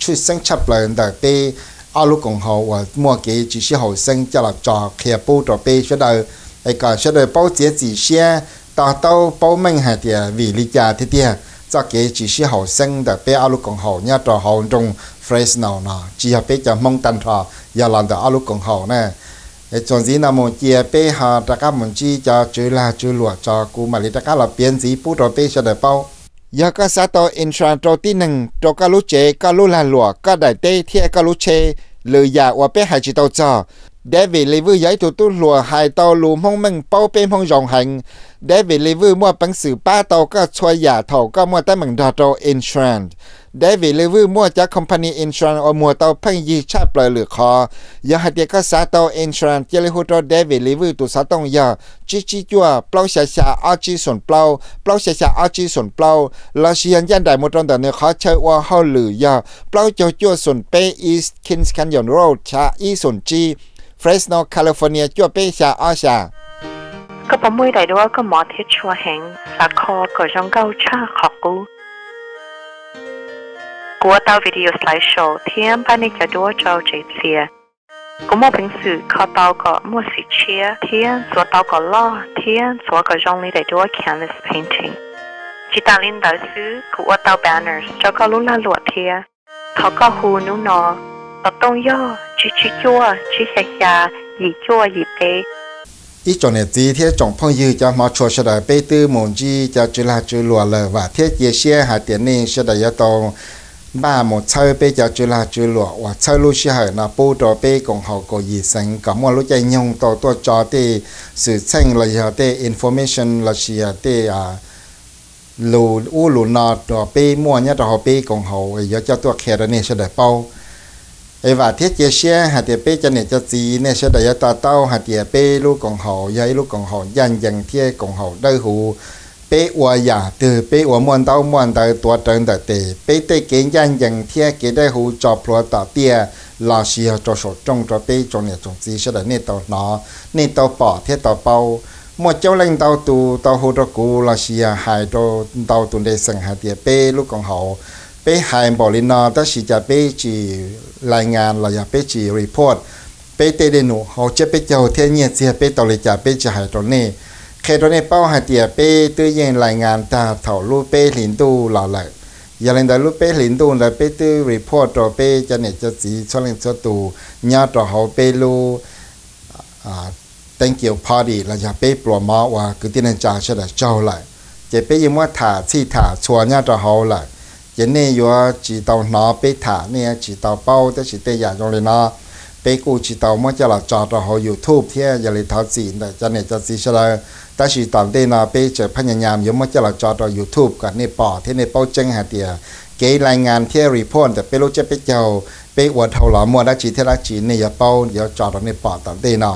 tshwj xeeb tshaj plaws ntawm peb ob lub koom haum uas muaj kev tsis sib haum xeeb coj los tso qhia pub rau peb sawv daws, es kom sawv daws paub txiav txim siab, to taub paub meej hais tias vim li cas tiag tiag txoj kev tsis sib haum xeeb ntawm peb ob lub koom haum nyob rau hauv nroog Fresno no tsis yog peb cov Hmoob tag nrho, yog los ntawm ob lub koom haum na. Txuas ntxiv no mus cia peb ho rov qab mus ntsib cov tswv lag tswv luam tso kuv mam li rov qab los piav ntxiv pub rau peb sawv daws paub. Yog koj xav tau insurance rau tib neeg, rau koj lub tsev, koj lub lag luam, koj daim teb thiab koj lub tsheb, lwm yam uas peb hais tsis tau txog, David Lis Vwj yog ib tug tub hluas hais tau lus Hmoob meej paub peb Hmoob zoo heev. David Lis Vwj muaj peev xwm pab tau koj txhua yam thaum koj muaj teeb meem nrog rau insurance. David Lis Vwj muaj cov company insurance uas muag tau pheej yig tshaj plaws lwm qhov. Yog hais tias koj xav tau insurance cia li hu rau David Lis Vwj tus xov tooj yog tsib tsib cuaj plaub xya xya ob tsib xoom plaub, plaub xya xya ob tsib xoom plaub, lossis yog ncaj nraim mus rau ntawm nws qhov chaw ua hauj lwm yog plaub caug cuaj xoom peb East Kings Canyon Road, chav ib xoom tsib, Fresno, California cuaj peb xya ob xya. Koj puas muaj ib daim duab koj mov thiab tshua heev, xav kho kom zoo nkauj tshaj qhov qub? Kuv ua tau video slideshow thiab npaj nej cov duab rau tsev txias. Kuv muaj peev xwm kho tau kom muaj xim tshiab thiab ntxuav tau kom loj thiab ntxuav kom zoo li daim duab canvas painting. Tsis tas li ntawd xwb, kuv ua tau banners rau koj lub lag luam thiab. Thov koj hu hnub no, xov tooj yog tsib tsib cuaj tsib xya xya yim cuaj yim peb. Ib tsoom niam txiv thiab tsoom phooj ywg cov hmov tshua sawv daws, peb twb mus ntsib cov tswv lag tswv luam lawm, vam thiab cia siab hais tias nej sawv daws yuav tau npaj mus txhawb peb cov tswv lag tswv luam uas txhawb lub sij hawm no pub rau peb koom haum kaum yim xeev kom muaj lub caij nyoog tau tuaj tso tej xwm txheej los yog tej information lossis yog tej lus ub lus no rau peb muaj nyob rau hauv peb koom haum yuav coj tuaj qhia rau nej sawv daws paub. Es vam thiab cia siab hais tias peb cov niam cov txiv nej sawv daws yuav to taub hais tias peb lub koom haum yog ib lub koom haum ncaj ncees thiab koom haum dawb huv. Peb ua yam twg peb ua muaj ntaub muaj ntawv tuav rawv ntawm tes, peb tej kev ncaj ncees thiab kev dawb huv tso plhuav tom tiaj lossis yog rau saum rooj rau peb tsoom niam tsoom txiv sawv daws nej tau hnov, nej tau pom thiab tau paub. Muaj coob leej ntau tus tau hu rau kuv lossis yog hais rau ntau tus nte xeem hais tias peb lub koom haum, peb hais npaum li no tab sis cas peb tsis lai ngas los yog peb tsis report peb tej dej num hauv tsiab peb caug thiab nyiaj txiag peb tau li cas peb tsis hais rau nej. Qhia rau nej paub hais tias peb twb yeej lai ngas tag thaum lub peb hlis ntuj los lawm. Yog li ntawd lub peb hlis ntuj ntawd peb twb report rau peb cov niam cov txiv txhua leej txhua tus nyob rau hauv peb lub thank you party los yog peb pluas mov uas kwv tij neej tsa sawv daws tsaug lawm, ces peb yeej muab tham txhij tham txhua nyob rau hauv lawm. Ces nej yuav tsis tau hnov peb tham, nej yuav tsis tau paub, tab sis tej yam zoo li no peb kuj tsis tau muab coj los tso rau hauv YouTube thiab. Yog li thov txim ntawm cov niam cov txiv sawv daws, tab sis tom ntej no peb tseem phaj nyas nyas yuav muab coj los tso rau YouTube kom nej pom thiab nej paub tseeb hais tias kev lai ngas thiab report ntawm peb lub tsiab peb caug, peb ua dhau los muaj dab tsi thiab dab tsi nej yuav paub, yuav tso rau nej pom tom ntej no.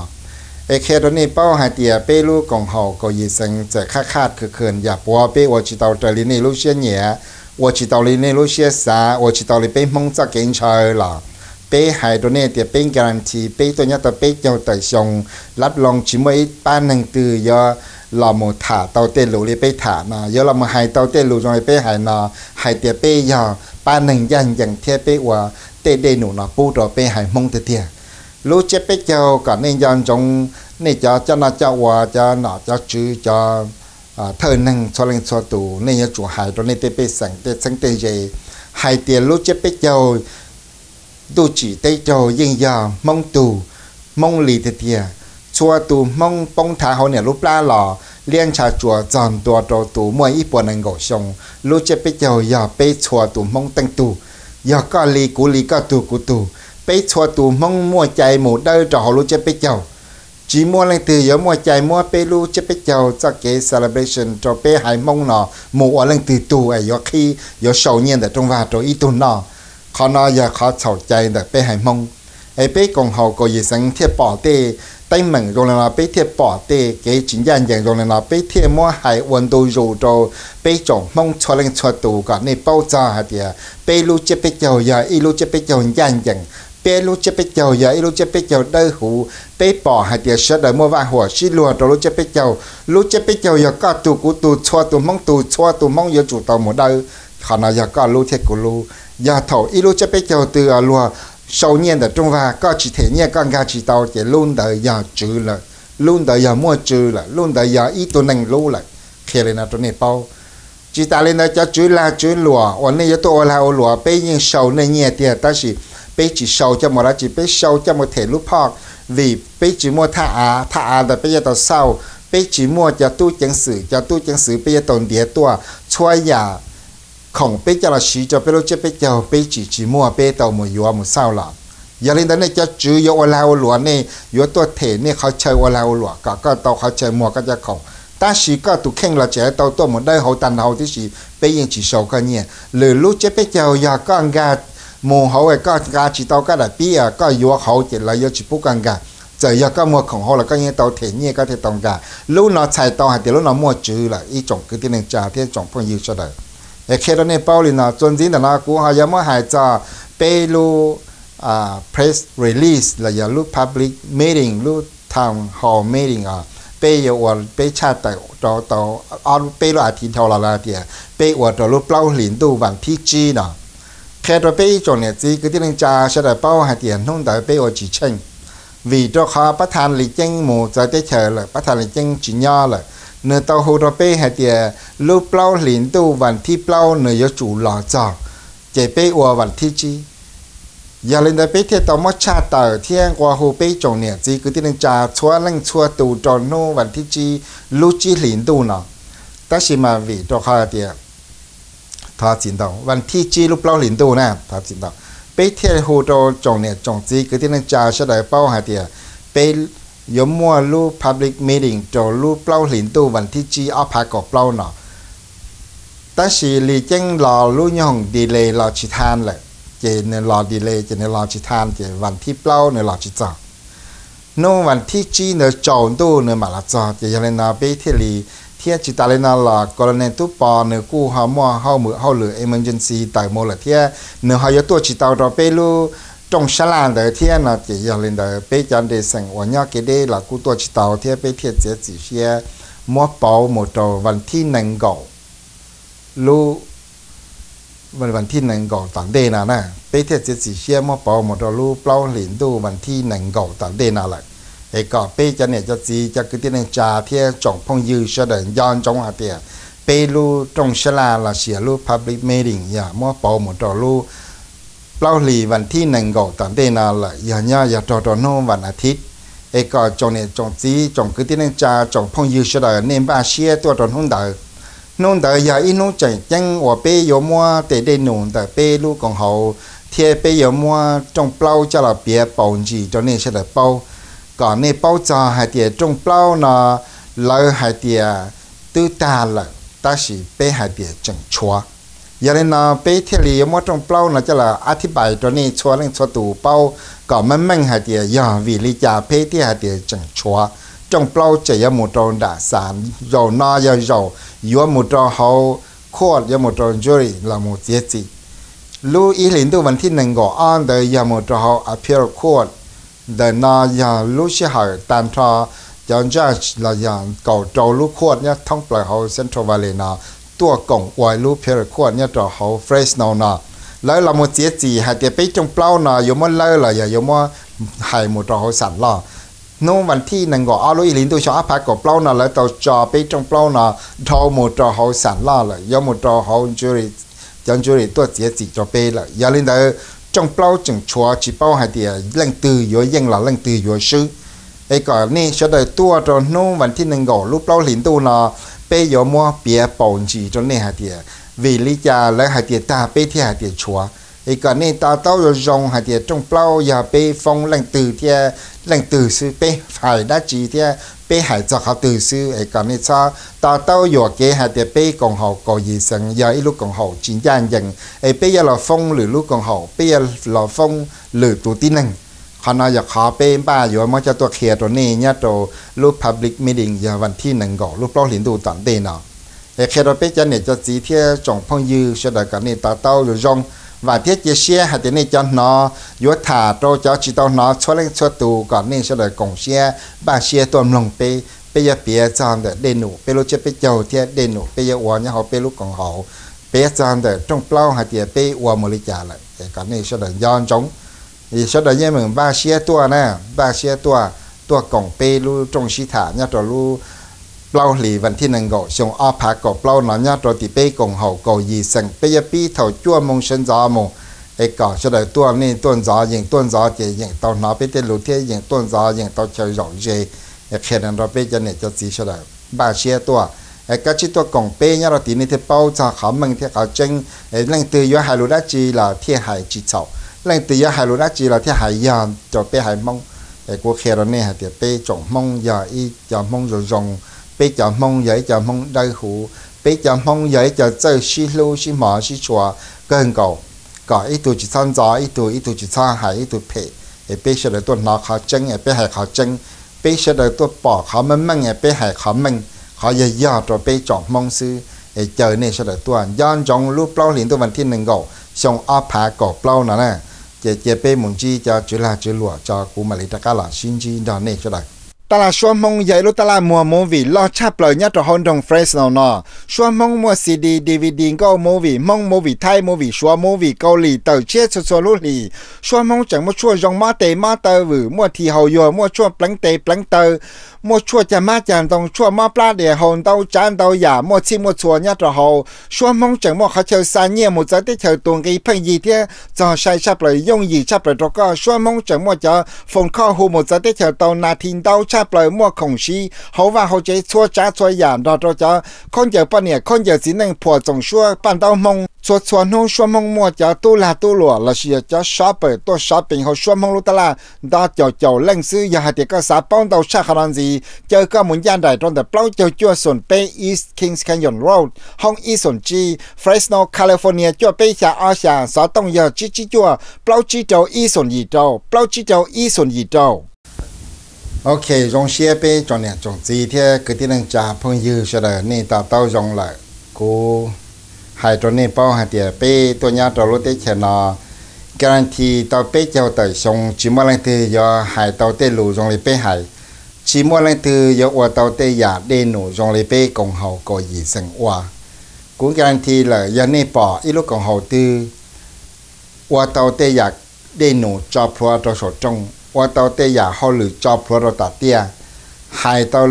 Es qhia rau nej paub hais tias peb lub koom haum kaum yim xeev txawm qhaj qhaj khwm khwm yam puav peb ua tsis tau raws li nej lub siab nyiam, ua tsis tau li nej lub siab xav, ua tsis tau li peb Hmoob txoj kev ntshaw los peb hais rau nej tias peb guarantee peb tuaj nyob tau peb caug tawm xyoo, lab loo tsis muaj ib pab neeg twg yuav los mus tham tau tej lus li peb tham no, yuav los mus hais tau tej lus zoo li peb hais no, hais tias peb yog pab neeg ncaj ncees thiab peb ua tej dej num no pub rau peb haiv Hmoob tiag tiag. Lub tsiab peb caug kom nej nco ntsoov, nej cov coj noj coj ua, cov nom cov tswv, cov thawj neeg txhua leej txhua tus, nej yuav tsum hais rau nej tej pej xeem tej txheeb tej ze hais tias lub tsiab peb caug ntuj tsim teb raug yeej yog Hmoob tug, Hmoob li tiag tiag. Txhua tus Hmoob poob thav hauv niam lub plab los liab ntsha tsuas txog ntua rau tus muaj ib puas nees nkaum xyoo. Lub tsiab peb caug yog peb txhua tus Hmoob teej tug, yog koj li kuv li koj tug kuv tug. Peb txhua tus Hmoob muaj cai mus dawb rau hauv lub tsiab peb caug. Tsis muaj leej twg yuav muaj cai muab peb lub tsiab peb caug txoj kev celebration rau peb haiv Hmoob no mus ua leej twg tug es yuav qhib yuav sau nyiaj ntawm rooj vag rau ib tug noj. Qhov no yog qhov txhaum cai ntawm peb haiv Hmoob. Es peb koom haum kaum yim xeev thiaj pom tej teeb meem zoo li no, peb thiaj pom tej kev tsis ncaj ncees zoo li no, peb thiaj muab hais ua ntu zus rau peb tsoom Hmoob txhua leej txhua tus kom nej paub txog hais tias peb lub tsiab peb caug yog ib lub tsiab peb caug ncaj ncees, peb lub tsiab peb caug yog ib lub tsiab peb caug dawb huv. Peb pom hais tias sawv daws muaj vaj huam sib luag rau lub tsiab peb caug. Lub tsiab peb caug yog koj tug kuv tug, txhua tus Hmoob tug, txhua tus Hmoob yuav tsum tau mus dawb. Qhov no yog koj lub thiab kuv lub. Yog thaum ib lub tsiab peb caug twg luag sau nyiaj ntawm rooj vag, koj tsis them nyiaj, koj nkag tsis tau, ces lub ntawd yog tswv lawm, lub ntawd yog muaj tswv lawm, lub ntawd yog ib tug neeg lub lawm. Qhia li no rau nej paub. Tsis tas li ntawd, cov tswv lag tswv luam uas nej yuav tuaj ua lag ua luam, peb yeej sau nej nyiaj tiag, tab sis peb tsis sau coj mus dab tsi, peb sau coj mus them lub phoj, vim peb tsis muaj thaj av, thaj av ntawd peb yuav tau xauj, peb tsis muaj cov tub ceev xwm, cov tub ceev xwm peb yuav tau ntiav tuaj. Txhua yam khoom peb coj los siv rau peb lub tsiab peb caug peb tsis tsis muaj, peb tau mus yuav mus xauj los. Yog li ntawd nej cov tswv yuav ua lag ua luam, nej yuav tuaj them nej qhov chaw ua lag ua luam kom koj tau qhov chaw muag koj cov khoom, tab sis koj tus kheej los tseem tau tuaj mus dawb hauv tag nrho tib si, peb yeej tsis sau koj nyiaj. Lwm lub tsiab peb caug yog koj nkag mus hauv, koj nqa tsis tau koj daim pib, koj yuav hauv ces lawv yuav tsis pub koj nkag. Txawm yog koj muag khoom hauv los koj yeej tau them nyiaj koj thiaj tau nkag. Lub no txhais tau hais tias lub no muaj tswv lawm ib tsoom kwv tij neej tsa thiab tsoom phooj ywg sawv daws. Es qhia rau nej paub li no, txuas ntxiv ntawm no kuv ho yuav muab hais txog peb lub press release los yog lub public meeting, lub town hall meeting os, peb yuav ua peb tshaj tawm rau tau peb lub as thiv dhau los lawm hais tias peb ua rau lub plaub hlis ntuj vas thib tsib no. Qhia rau peb ib tsoom niam txiv kwv tij neej tsa sawv daws paub hais tias hnub ntawd peb ua tsis tsheej, vim rau qhov pab thas Lis Ceeb mus txawv teb chaws lawm, pab thas Lis Ceeb tsis nyob lawm. Nws tau hu rau peb hais tias lub plaub hlis ntuj vas thib plaub nws yuav tsum los txog, ces peb ua vas thib tsib. Yog li ntawd peb thiaj tau muab tshaj tawm thiab nqua hu peb tsoom niam txiv kwv tij neej tsa txhua leej txhua tus rau hnub vas thib tsib lub tsib hlis ntuj no. Tab sis mas vim rau qhov tias, thov txim ntau, vas thib tsib lub plaub hlis ntuj na, thov txim ntau, peb thiaj hu rau tsoom niam tsoom txiv kwv tij neej tsa sawv daws paub hais tias peb yuav muaj lub public meeting rau lub plaub hlis ntuj vas thib tsib ob phav kaum plaub no. Tab sis Lis Ceeb los lub nyoog delay los tsis tha lawm, ces nws los delay ces nws los tsis tha, ces vas thib plaub nws los tsis txog. Hnub vas thib tsib ntawd tsaus ntuj nws mam los txog. Ces yog li no peb thiaj li, thiab tsis tas li no los Colonel Tub Pov nws kuj ho muaj hauj lwm emergency tawm mus lawm thiab nws ho yuav tuaj tsis tau rau peb lub rooj sab laj ntawd thiab no. Ces yog li ntawd peb cov nres xeem uas nyob kev deb los kuj tuaj tsis tau thiab peb thiaj txiav txim siab muab pauv mus rau vas thib nees nkaum, lub vas thib nees nkaum tom ntej no na. Peb thiaj txiav txim siab muab pauv mus rau lub plaub hlis ntuj vas thib nees nkaum tom ntej no lawm, es kom peb cov niam cov txiv cov kwv tij neej tsa thiab tsoom phooj ywg sawv daws nco ntsoov hais tias peb lub rooj sab laj los sis lub public meeting yog muab pauv mus rau lub plaub hlis vas thib nees nkaum tom ntej no lawm, yog nyob yog raug rau hnub vas as thiv. Es kom tsoom niam tsoom txiv tsoom kwv tij neej tsa tsoom phooj ywg sawv daws nej npaj siab tuaj rau hnub ntawd. Hnub ntawd yog ib hnub tseem ceeb uas peb yuav muab tej dej num ntawm peb lub koom haum thiab peb yuav muab rooj plaub coj los piav paus ntsis rau nej sawv daws paub, kom nej paub txog hais tias rooj plaub no lawv hais tias twb tag lawm, tab sis peb hais tias tseem tshuav. Yog li no peb thiaj li yuav muab rooj plaub no coj los a thib pais rau nej txhua leej txhua tus paub kom meej meej hais tias yog vim li cas peb thiaj hais tias tseem tshuav. Rooj plaub tseem yuav mus rau nram xas, zaum no yog zaum yuav mus rau hauv court, yuav mus rau jury los mus txiav txim. Lub ib hlis ntuj vas thib nees nkaum ob ntawd yog mus rau hauv appeal court. Ntawm no yog lub sij hawm tag nrho cov judge los yog kaum rau lub court nyob thoob plaws hauv Central Valley no tuaj koom ua lub appeal court nyob rau hauv Fresno no. Lawv los mus txiav txim hais tias peb rooj plaub no yuav muab lawb los yog yuav muab hais mus rau hauv xam loj. Hnub vas thib nees nkaum ob lub ib hlis ntuj xyoo ob phav kaum plaub no lawv tau tso peb rooj plaub no dhau mus rau hauv xam loj lawm, yuav mus rau hauv jury, cov jury tuaj txiav txim rau peb lawm. Yog li ntawd rooj plaub tseem tshuav, tsis paub hais tias leej twg yuav yeej los leej twg yuav swb. Es kom nej sawv daws tuaj rau hnub vas thib nees nkaum lub plaub hlis ntuj no, peb yuav muab piav paus ntsis rau nej hais tias vim li cas lawv hais tias tag peb thiaj hais tias tshuav. Es kom nej to taub zoo zoo hais tias rooj plaub yog peb foob leej twg thiab leej twg xwb, peb hais dab tsi thiab peb hais txog qhov twg xwb. Es kom nej txhob to taub yuam kev hais tias peb koom haum kaum yim xeev yog ib lub koom haum tsis ncaj ncees, es peb yuav los foob lwm lub koom haum, peb yuav los foob lwm tus tib neeg. Qhov no yog qhov peb npaj yuav muab coj tuaj qhia rau nej nyob rau lub public meeting yog vas thib nees nkaum lub plaub hlis ntuj tom ntej no. Es qhia rau peb cov niam cov txiv thiab tsoom phooj ywg sawv daws kom nej to taub zoo zoo, vam thiab cia siab hais tias nej cov hnov yuav tham rau cov tsis tau hnov txhua leej txhua tus, kom nej sawv daws koom siab npaj siab tuaj mloog peb. Peb yuav piav txog ntawm dej num peb lub tsiab peb caug thiab dej num peb yuav ua nyob hauv peb lub koom haum, piav txog ntawm rooj plaub hais tias peb ua mus li cas lawm, kom nej sawv daws nco ntsoov. Sawv daws yeej meem npaj siab tuaj na, npaj siab tuaj, tuaj koom peb lub rooj sib tham nyob rau lub plaub hlis vas thib nees nkaum xyoo ob phav kaum plaub no nyob rau tim peb koom haum kaum yim xeem. Peb yuav pib thaum cuaj moo sawv ntxov mus, es kom sawv daws tuaj, nej tuaj ntxov yeem tuaj ntxov ces yeem tau hnov peb tej lus thiab yeem tuaj ntxov yeem tau chaw zaum ze. Es qhia no rau peb cov niam cov txiv sawv daws npaj siab tuaj, es koj tsij tuaj koom peb nyob rau tid nej thiaj paub txog qhov meej thiab qhov tseeb. Es leej twg yuav hais lus dab tsi los thiaj hais tsis txhaum, leej twg yuav hais lus dab tsi los thiaj hais yog rau peb haiv Hmoob. Es kuv qhia rau nej hais tias peb tsoom Hmoob yog ib cov Hmoob zoo zoo, peb cov Hmoob yog ib cov Hmoob dawb huv, peb cov Hmoob yog ib cov txawj sib hlub sib hmov sib tshua kawg nkaus, kom ib tug tsis txhob ntxo ib tug, ib tug tsis txhob hais ib tug phem. Es peb sawv daws tuaj hnov qhov tseeb es peb hais qhov tseeb, peb sawv daws tuaj pom qhov meej meej es peb hais qhov meej, qhov yog yog rau peb tsoom Hmoob xwb. Es caw nej sawv daws tuaj nco ntsoov lub plaub hlis ntuj vas thib nees nkaum xyoo ob phav kaum plaub no na, ces cia peb mus ntsib cov tswv lag tswv luam tso kuv mam li rov qab los sib ntsib nrog nej sawv daws. Tab laj suab Hmoob yog ib lub tab laj muag movie loj tshaj plaws nyob rau hauv nroog Fresno no. Suab Hmoob muaj C D, D V D, nkauj movie, Hmoob movie, Thaib movie, Suav movie, Kaus Lim tawm tshiab txhua txhua lub hlis. Suab Hmoob tseem muaj tshuaj zoo mob tes mob taw vwm, muaj thi haus yuag, muaj tshuaj pleev tes pleev taw, muaj tshuaj cag mab cag ntoo, tshuaj mob plab dias haus ntau tsav ntau yam, muaj txhij muaj txhua nyob rau hauv. Suab Hmoob tseem muaj qhov chaw xa nyiaj mus txawv teb chaws tus nqi pheej yig thiab txog sai tshaj plaws yooj yim tshaj plaws rau koj. Suab Hmoob tseem muaj cov phone call hu mus txawv teb chaws tau nas this ntau tshaj plaws, muaj khoom siv hauv vaj hauv tsev txhua tsav txhua yam nrog rau cov khaub ncaws poj niam khaub ncaws txiv neej phuam txoom suab paj ntaub Hmoob. Txhua txhua hnub Suab Hmoob muaj cov tub lag tub luam lossis yog cov shopper tuaj shopping hauv Suab Hmoob lub tab laj nto caum caum leej xwb. Yog hais tias koj xav paub ntau tshaj qhov no ntxiv, caw koj mus ncaj nraim rau ntawm plaub caug cuaj xoom peb East Kings Canyon Road, hoob ib xoom tsib, Fresno, California cuaj peb xya ob xya, xov tooj yog tsib tsib cuaj plaub tsib rau ib xoom yim rau, plaub tsib rau ib xoom yim rau. Ok, zoo siab peb tsoom niam tsoom txiv thiab kwv tij neej tsa phooj ywg sawv daws nej to taub zoo lawm. Kuv hais rau nej paub hais tias peb tuaj nyob rau lub teb chaws no guarantee tau peb caug tawm xyoo tsis muaj leej twg yuav hais tau tej lus zoo li peb hais, tsis muaj leej twg yuav ua tau tej yam dej num zoo li peb koom haum kaum yim xeem ua. Kuv guarantee lawm, yog nej pom ib lub koom haum twg ua tau tej yam dej num tso plhuav rau saum rooj, ua tau tej yam hauj lwm tso plhuav rau tom tiaj, hais tau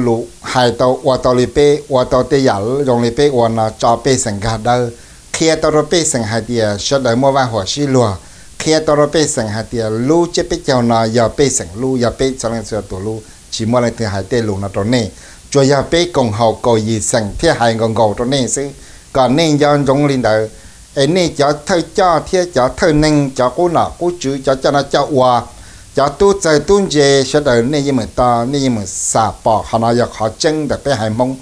ua tau li peb, ua tau tej yam zoo li peb ua no tso pej xeem nkag dawb, qhia tau rau pej xeem hais tias sawv daws muaj vaj huam sib luag, qhia tau rau pej xeem hais tias lub tsiab peb caug no yog pej xeem lub, yog peb txhua leej txhua tus lub, tsis muaj leej twg hais tej lus no rau nej. Tsuas yog peb koom haum kaum yim xeem thiaj hais nkaus nkaus rau nej xwb, kom nej nco ntsoov li ntawd. Es nej cov thawj coj thiab cov thawj neeg, cov qub nom qub tswv, cov coj noj coj ua, cov tub txawg tub ntse sawv daws nej yeej meem to, nej yeej meem xam pom qhov no yog qhov tseeb ntawm peb haiv Hmoob.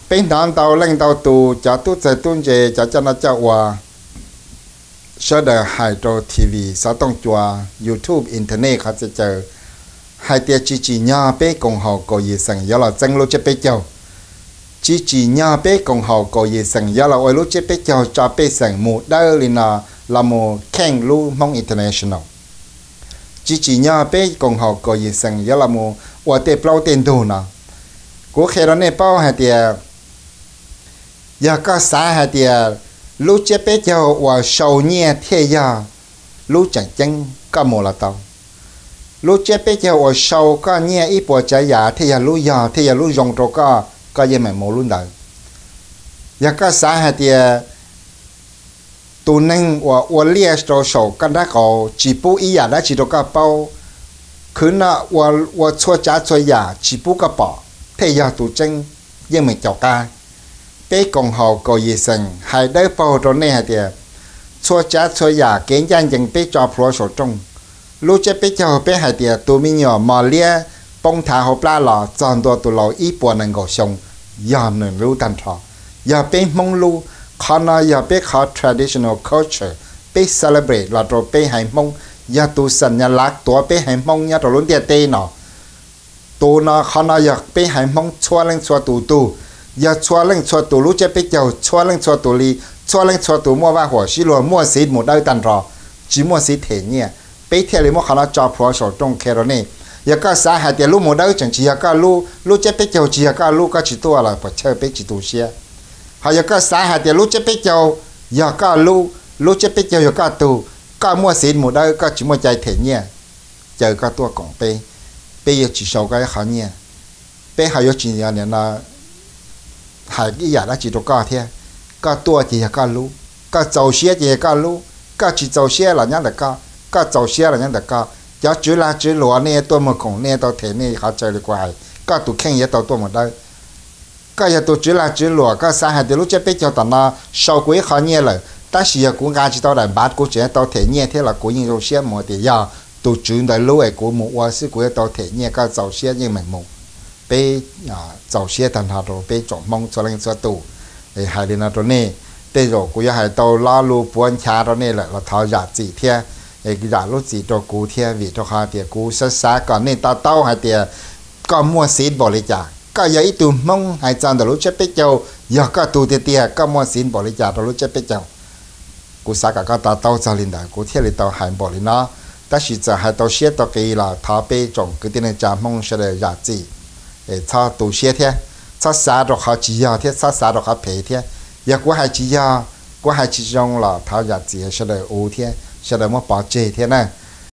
Peb hnov ntau leej ntau tus cov tub txawg tub ntse, cov coj noj coj ua, sawv daws hais rau T V, xov tooj cua, YouTube, internet qhov txhia chaw hais tias tsis tsim nyog peb koom haum kaum yim xeem yuav los txeeb lub tsiab peb caug. Tsis tsim nyog peb koom haum kaum yim xeem yuav los ua lub tsiab peb caug tso pej xeem mus dawb li no, los mus kheej lub Hmoob International. Tsis tsim nyog peb koom haum kaum yim xeem yuav los mus ua tej plaub tej ntug no. Kuv qhia rau nej paub hais tias, yog koj xav hais tias lub tsiab peb caug uas sau nyiaj thiaj yog lub tseem ceeb, koj mus los tau. Lub tsiab peb caug uas sau koj nyiaj ib puas tsav yam thiaj yog lub yog, thiaj yog lub zoo rau koj, koj yeej meem mus lub ntawd. Yog koj xav hais tias tus neeg uas ua liaj rau saum koj nrab qaum tsis pub ib yam dab tsi rau koj paub, khwv noj ua txhua tsav txhua yam tsis pub koj pom, thiaj yog tus tseeb, yeej meem caum qab. Peb koom haum kaum yim xeem hais dawb paug rau nej hais tias txhua tsav txhua yam kev ncaj ncees peb tso plhuav saum rooj. Lub tsiab peb caug peb hais tias tus me nyuam mos liab poob thav hauv plab los txog ntua tus laus ib puas nees nkaum xyoo, yog nws lub tag nrho, yog peb Hmoob lub. Qhov no yog peb qhov traditional culture, peb celebrate los rau peb haiv Hmoob, yog tus xam nyas lav tuav peb haiv Hmoob nyob rau lub ntiaj teb no. Tus no, qhov no yog peb haiv Hmoob txhua leej txhua tus tug, yog txhua leej txhua tus lub tsiab peb caug, txhua leej txhua tus li, txhua leej txhua tus muaj vaj huam sib luag, muaj xiv mus dawb tag nrho, tsis muaj xiv them nyiaj. Peb thiaj li muab qhov no tso plhuav saum rooj qhia rau nej. Yog koj xav hais tias lub mus dawb tseem tsis yog koj lub, lub tsiab peb caug tsis yog koj lub, koj tsis tuaj los puas chawj peb tsis tu siab. Ho yog koj xav hais tias lub tsiab peb caug yog koj lub, lub tsiab peb caug yog koj tug, koj muaj xiv mus dawb, koj tsis muaj cai them nyiaj, caw koj tuaj koom peb, peb yuav tsis sau koj ib qho nyiaj. Peb ho yuav tsis nim no hais ib yam dab tsi rau koj thiab. Koj tuaj ces yog koj lub, koj txaus siab ces yog koj lub, koj tsis txaus siab los nyob ntawm koj, koj txaus siab los nyob ntawm koj. Cov tswv lag tswv luam nej tuaj muag khoom nej tau them nej qhov chaw li kuv hais, koj tus kheej yuav tau tuaj mus dawb. Koj yog tus tswv lag tswv luam, koj xav hais tias lub tsiab peb caug tom no sau kuv ib qho nyiaj lawm, tab sis yog kuv nqa tsis tau daim npav kuv tseem tau them nyiaj thiab los kuv yeej zoo siab mus tias yog tus tswv ntawd lub es kuv mus ua xwb kuv yuav tau them nyiaj, koj txaus siab yeej meem mus. Peb txaus siab tag nrho rau peb tsoom Hmoob txhua leej txhua tus. Hais li no rau nej, tej zaum kuv yuav hais tau lo lus puav nchav rau nej lawm los thov zam txim thiab, zam lub txim rau kuv thiab, vim rau qhov tias kuv xav xav kom nej to taub hais tias koj muaj xiv npaum li cas. Koj yog ib tug Hmoob hais txog ntawm lub tsiab peb caug, yog koj tug tiag tiag koj muaj xiv npaum li cas rau lub tsiab peb caug. Kuv xav kom koj to taub txog li ntawd kuv thiaj li tau hais npaum li no. Tab sis txawm hais tau siab tau qis los thov peb tsoom kwv tij neej tsa Hmoob sawv daws zam txim, txhob tu siab thiab, txhob xav rau qhov tsis yog thiab txhob xav rau qhov phem thiab. Yog kuv hais tsis yog, kuv hais tsis zoo los thov zam txim sawv daws ua thiab sawv daws muab pov tseg thiab na.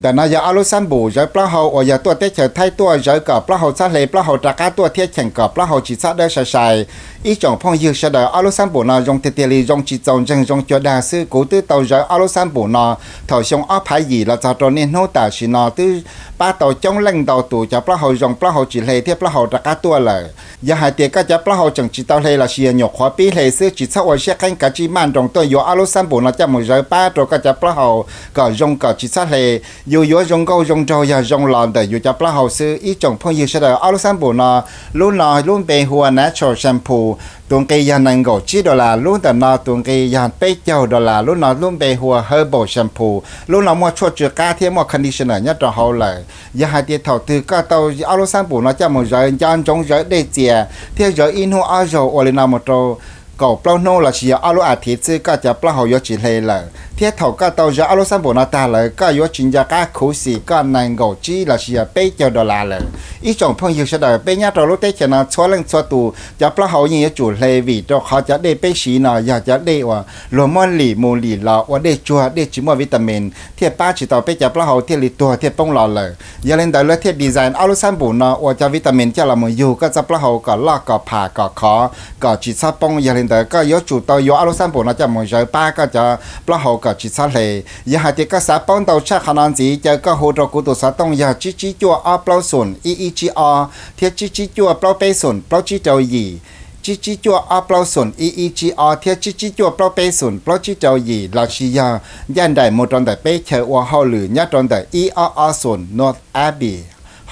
Ntawm no yog ob lub xab npum zawv plaub hau uas yog tuaj teb chaws Thaib tuaj zawv kom plaub hau txhob hle plaub hau rov qab tuaj thiab cheem kom plaub hau tsis txhob dawb sai sai. Ib tsoom phooj ywg sawv daws, ob lub xab npum no zoo tiag tiag li, zoo tsis txaus ntseeg, zoo cuag dag xwb. Kuv twb tau zawv ob lub xab npum no thaum xyoo ob phav yim los txog rau niaj hnub tam sim no twb pab tau coob leej ntau tus cov plaub hau zoo, plaub hau tsis hle thiab plaub hau rov qab tuaj lawm. Yog hais tias koj cov plaub hau tseem tsis tau hle lossis yog nyuam qhuav pib hle xwb, tsis txhob ua siab qeeb, kav tsij maj nroos tuaj yuav ob lub xab npum no coj mus zawv pab rau koj cov plaub hau kom zoo kom tsis txhob hle. Yus yuav zoo nkauj zoo nraug yog zoo los ntawm yus cov plaub hau xwb. Ib tsoom phooj ywg sawv daws, ob lub xab npum no, lub no lub npe hu ua Natural Shampoo, tus nqi yog nees nkaum tsib dollar, lub ntawm no tus nqi yog peb caug dollar, lub no lub npe hu ua Herbal Shampoo, lub no muaj tshuaj tsw qab thiab muaj conditioner nyob rau hauv lawm. Yog hais tias thaum twg koj tau ob lub xab npum no coj mus zawv, nco ntsoov zawv dej txias thiab zawv ib hnub ob zaug, ua li no mus rau kaum plaub hnub lossis yog ob lub as thiv xwb koj cov plaub hau yuav tsis hle lawm. Thiab thaum koj tau zawv ob lub xab npum no tag lawm koj yuav tsis nco qab khuv xim koj nees nkaum tsib lossis yog peb caug dollar lawm. Ib tsoom phooj ywg sawv daws, peb nyob rau lub teb chaws no txhua leej txhua tus cov plaub hau yeej yuav tsum hle, vim rau qhov cov dej peb siv no yog cov dej uas luag muab lim mus lim los ua dej tsuag, dej tsis muaj vitamin, thiaj pab tsis tau peb cov plaub hau thiaj li tuag thiaj poob los lawm. Yog li ntawd lawv thiaj design ob lub xab npum no ua cov vitamin coj los mus yug koj txoj plaub hau kom loj kom pham kom khov kom tsis txhob poob. Yog li ntawd koj yuav tsum tau yuav ob lub xab npum no coj mus zawv pab koj cov plaub hau kom tsis txhob hle. Yog hais tias koj xav paub ntau tshaj qhov no ntxiv, caw koj hu rau kuv tus xov tooj yog tsib tsib cuaj ob plaub xoom ib ib tsib ob thiab tsib tsib cuaj plaub peb xoom plaub tsib rau yim, tsib tsib cuaj ob plaub xoom ib ib tsib ob thiab tsib tsib cuaj plaub peb xoom plaub tsib rau yim, lossis yog ncaj nraim mus rau ntawm peb chaw ua hauj lwm nyob rau ntawm ib ob ob xoom North Abbey,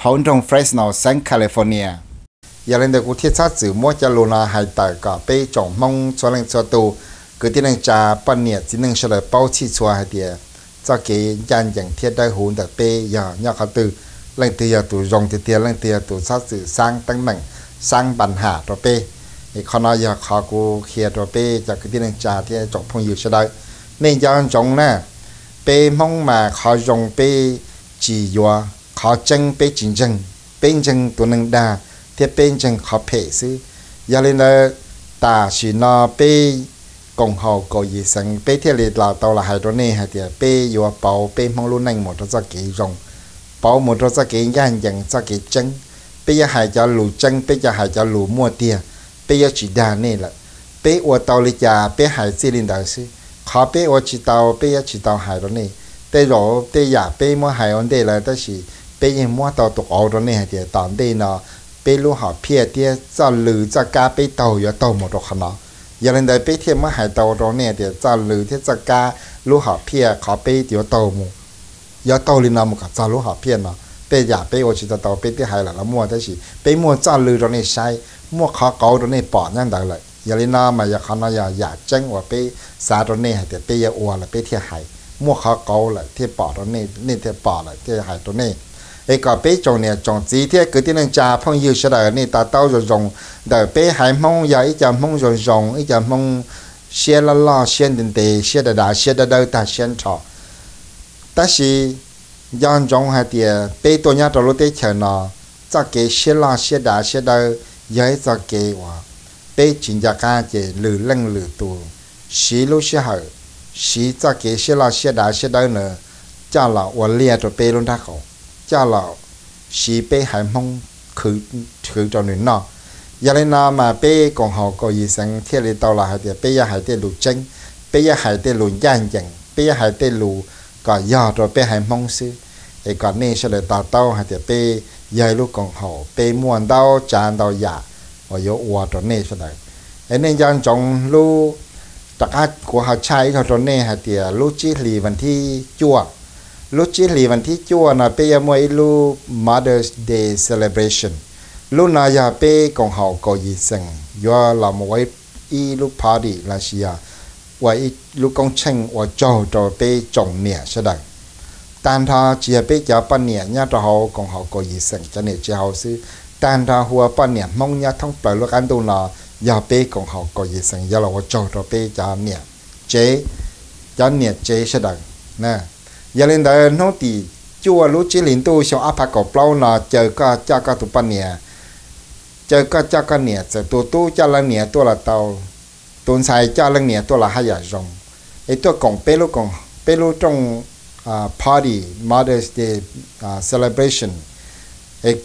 hauv nroog Fresno, xeev California. Yog li ntawd kuv thiaj txhob txwm muab cov lus no hais tawm kom peb tsoom Hmoob txhua leej txhua tus, kwv tij neej tsa, poj niam txiv neej sawv daws paub txhij txhua hais tias txoj kev ncaj ncees thiab dawb huv ntawm peb yog nyob qhov twg, leej twg yog tus zoo tiag tiag, leej twg yog tus txhob txwm xaab teeb meem, xaab npas ham rau peb. Es qhov no yog qhov kuv qhia rau peb cov kwv tij neej tsa thiab tsoom phooj ywg sawv daws, nej nco ntsoov na, peb Hmoob mas qhov zoo peb tsis yuav, qhov tseeb peb tsis ntseeg, peb ntseeg tus neeg dag thiab peb ntseeg qhov phem xwb. Yog li ntawd, tam sim no peb koom haum kaum yim xeev peb thiaj li los tau los hais rau nej hais tias peb yuav pauv peb Hmoob lub neej mus rau txoj kev zoo, pauv mus rau txoj kev ncaj ncees, txoj kev tseeb. Peb yuav hais cov lus tseeb, peb yuav hais cov lus muaj tiag, peb yuav tsis dag nej lawm. Peb ua tau li cas peb hais txij li ntawd xwb, qhov peb ua tsis tau peb yuav tsis tau hais rau nej. Tej zaum tej yam peb muab hais ua ntej lawm tab sis peb yeej muab tau tus qauv rau nej hais tias tom ntej no peb lub hom phiaj thiab txoj lw txoj kab peb taug yuav taug mus rau qhov no. Yog li ntawd peb thiaj muab hais tau rau nej tias txoj lw thiab txoj kab, lub hom phiaj qhov peb yuav taug mus, yuav taug li no mus kom txog lub hom phiaj no. Tej yam peb ua tsis tau tau peb twb hais lawm los muaj, tab sis peb muaj txoj lw rau nej saib, muaj qhov qauv rau nej pom nyob ntawd lawm. Yog li no mas yog qhov no yog yam tseeb uas peb xav rau nej hais tias peb yuav ua los peb thiaj hais. muaj qhov qauv lawm thiaj pom rau nej, nej thiaj pom lawm thiaj hais rau nej. Es kom peb tsoom niam tsoom txiv thiab kwv tij neej tsa phooj ywg sawv daws nej to taub zoo zoo ntawm peb haiv Hmoob yog ib co Hmoob zoo zoo, ib co Hmoob siab loj loj, siab ntev ntev, siab dav dav, siab dawb dawb tag siab nrho. Tab sis nco ntsoov hais tias peb tuaj nyob rau lub teb chaws no, txoj kev siab loj siab dav siab dawb yog ib txoj kev uas peb tsis nco qab ces lwm leej lwm tus siv lub sij hawm, siv txoj kev siab loj siab dav siab dawb ntawd coj los ua liaj rau peb lub nrab qaum, coj los siv peb haiv Hmoob khwv rau nws noj. Yog li no mas peb koom haum kaum yim xeev thiaj li tau los hais tias peb yuav hais tej lus tseeb, peb yuav hais tej lus ncaj ncees, peb yuav hais tej lus kom yog rau peb haiv Hmoob xwb. Es kom nej sawv daws to taub hais tias peb yog ib lub koom haum, peb muaj ntau tsav ntau yam uas yuav ua rau nej sawv daws. Es nej nco ntsoov lub, rov qab kuv ho tshaj ib zaug rau nej hais tias lub tsib hlis vas thib cuaj, lub tsib hlis vas thib cuaj no peb yuav muaj ib lub Mother's Day celebration. Lub no yog peb koom haum kaum yim xeev yuav los mus ua ib lub party los sis yog ua ib lub koob tsheej ua tsaug rau peb tsoom niam sawv daws. Tag nrho tsis yog peb cov poj niam nyob rau hauv koom haum kaum yim xeev cov niam tsev hauv xwb, tag nrho hu ua poj niam Hmoob nyob thoob plaws lub qab ntuj no yog peb koom haum kaum yim xeev yuav los ua tsaug rau peb cov niam tsev, cov niam tsev sawv daws. Yog li ntawd hnub tim cuaj lub tsib hlis ntuj xyoo ob phav kaum plaub no caw koj coj koj tus poj niam, caw koj coj koj niam, txawm tus tub coj leej niam tuaj los tau, tus ntxhais coj leej niam tuaj los haj yam zoo. Es tuaj koom peb lub, peb lub rooj party, Mother's Day celebration, es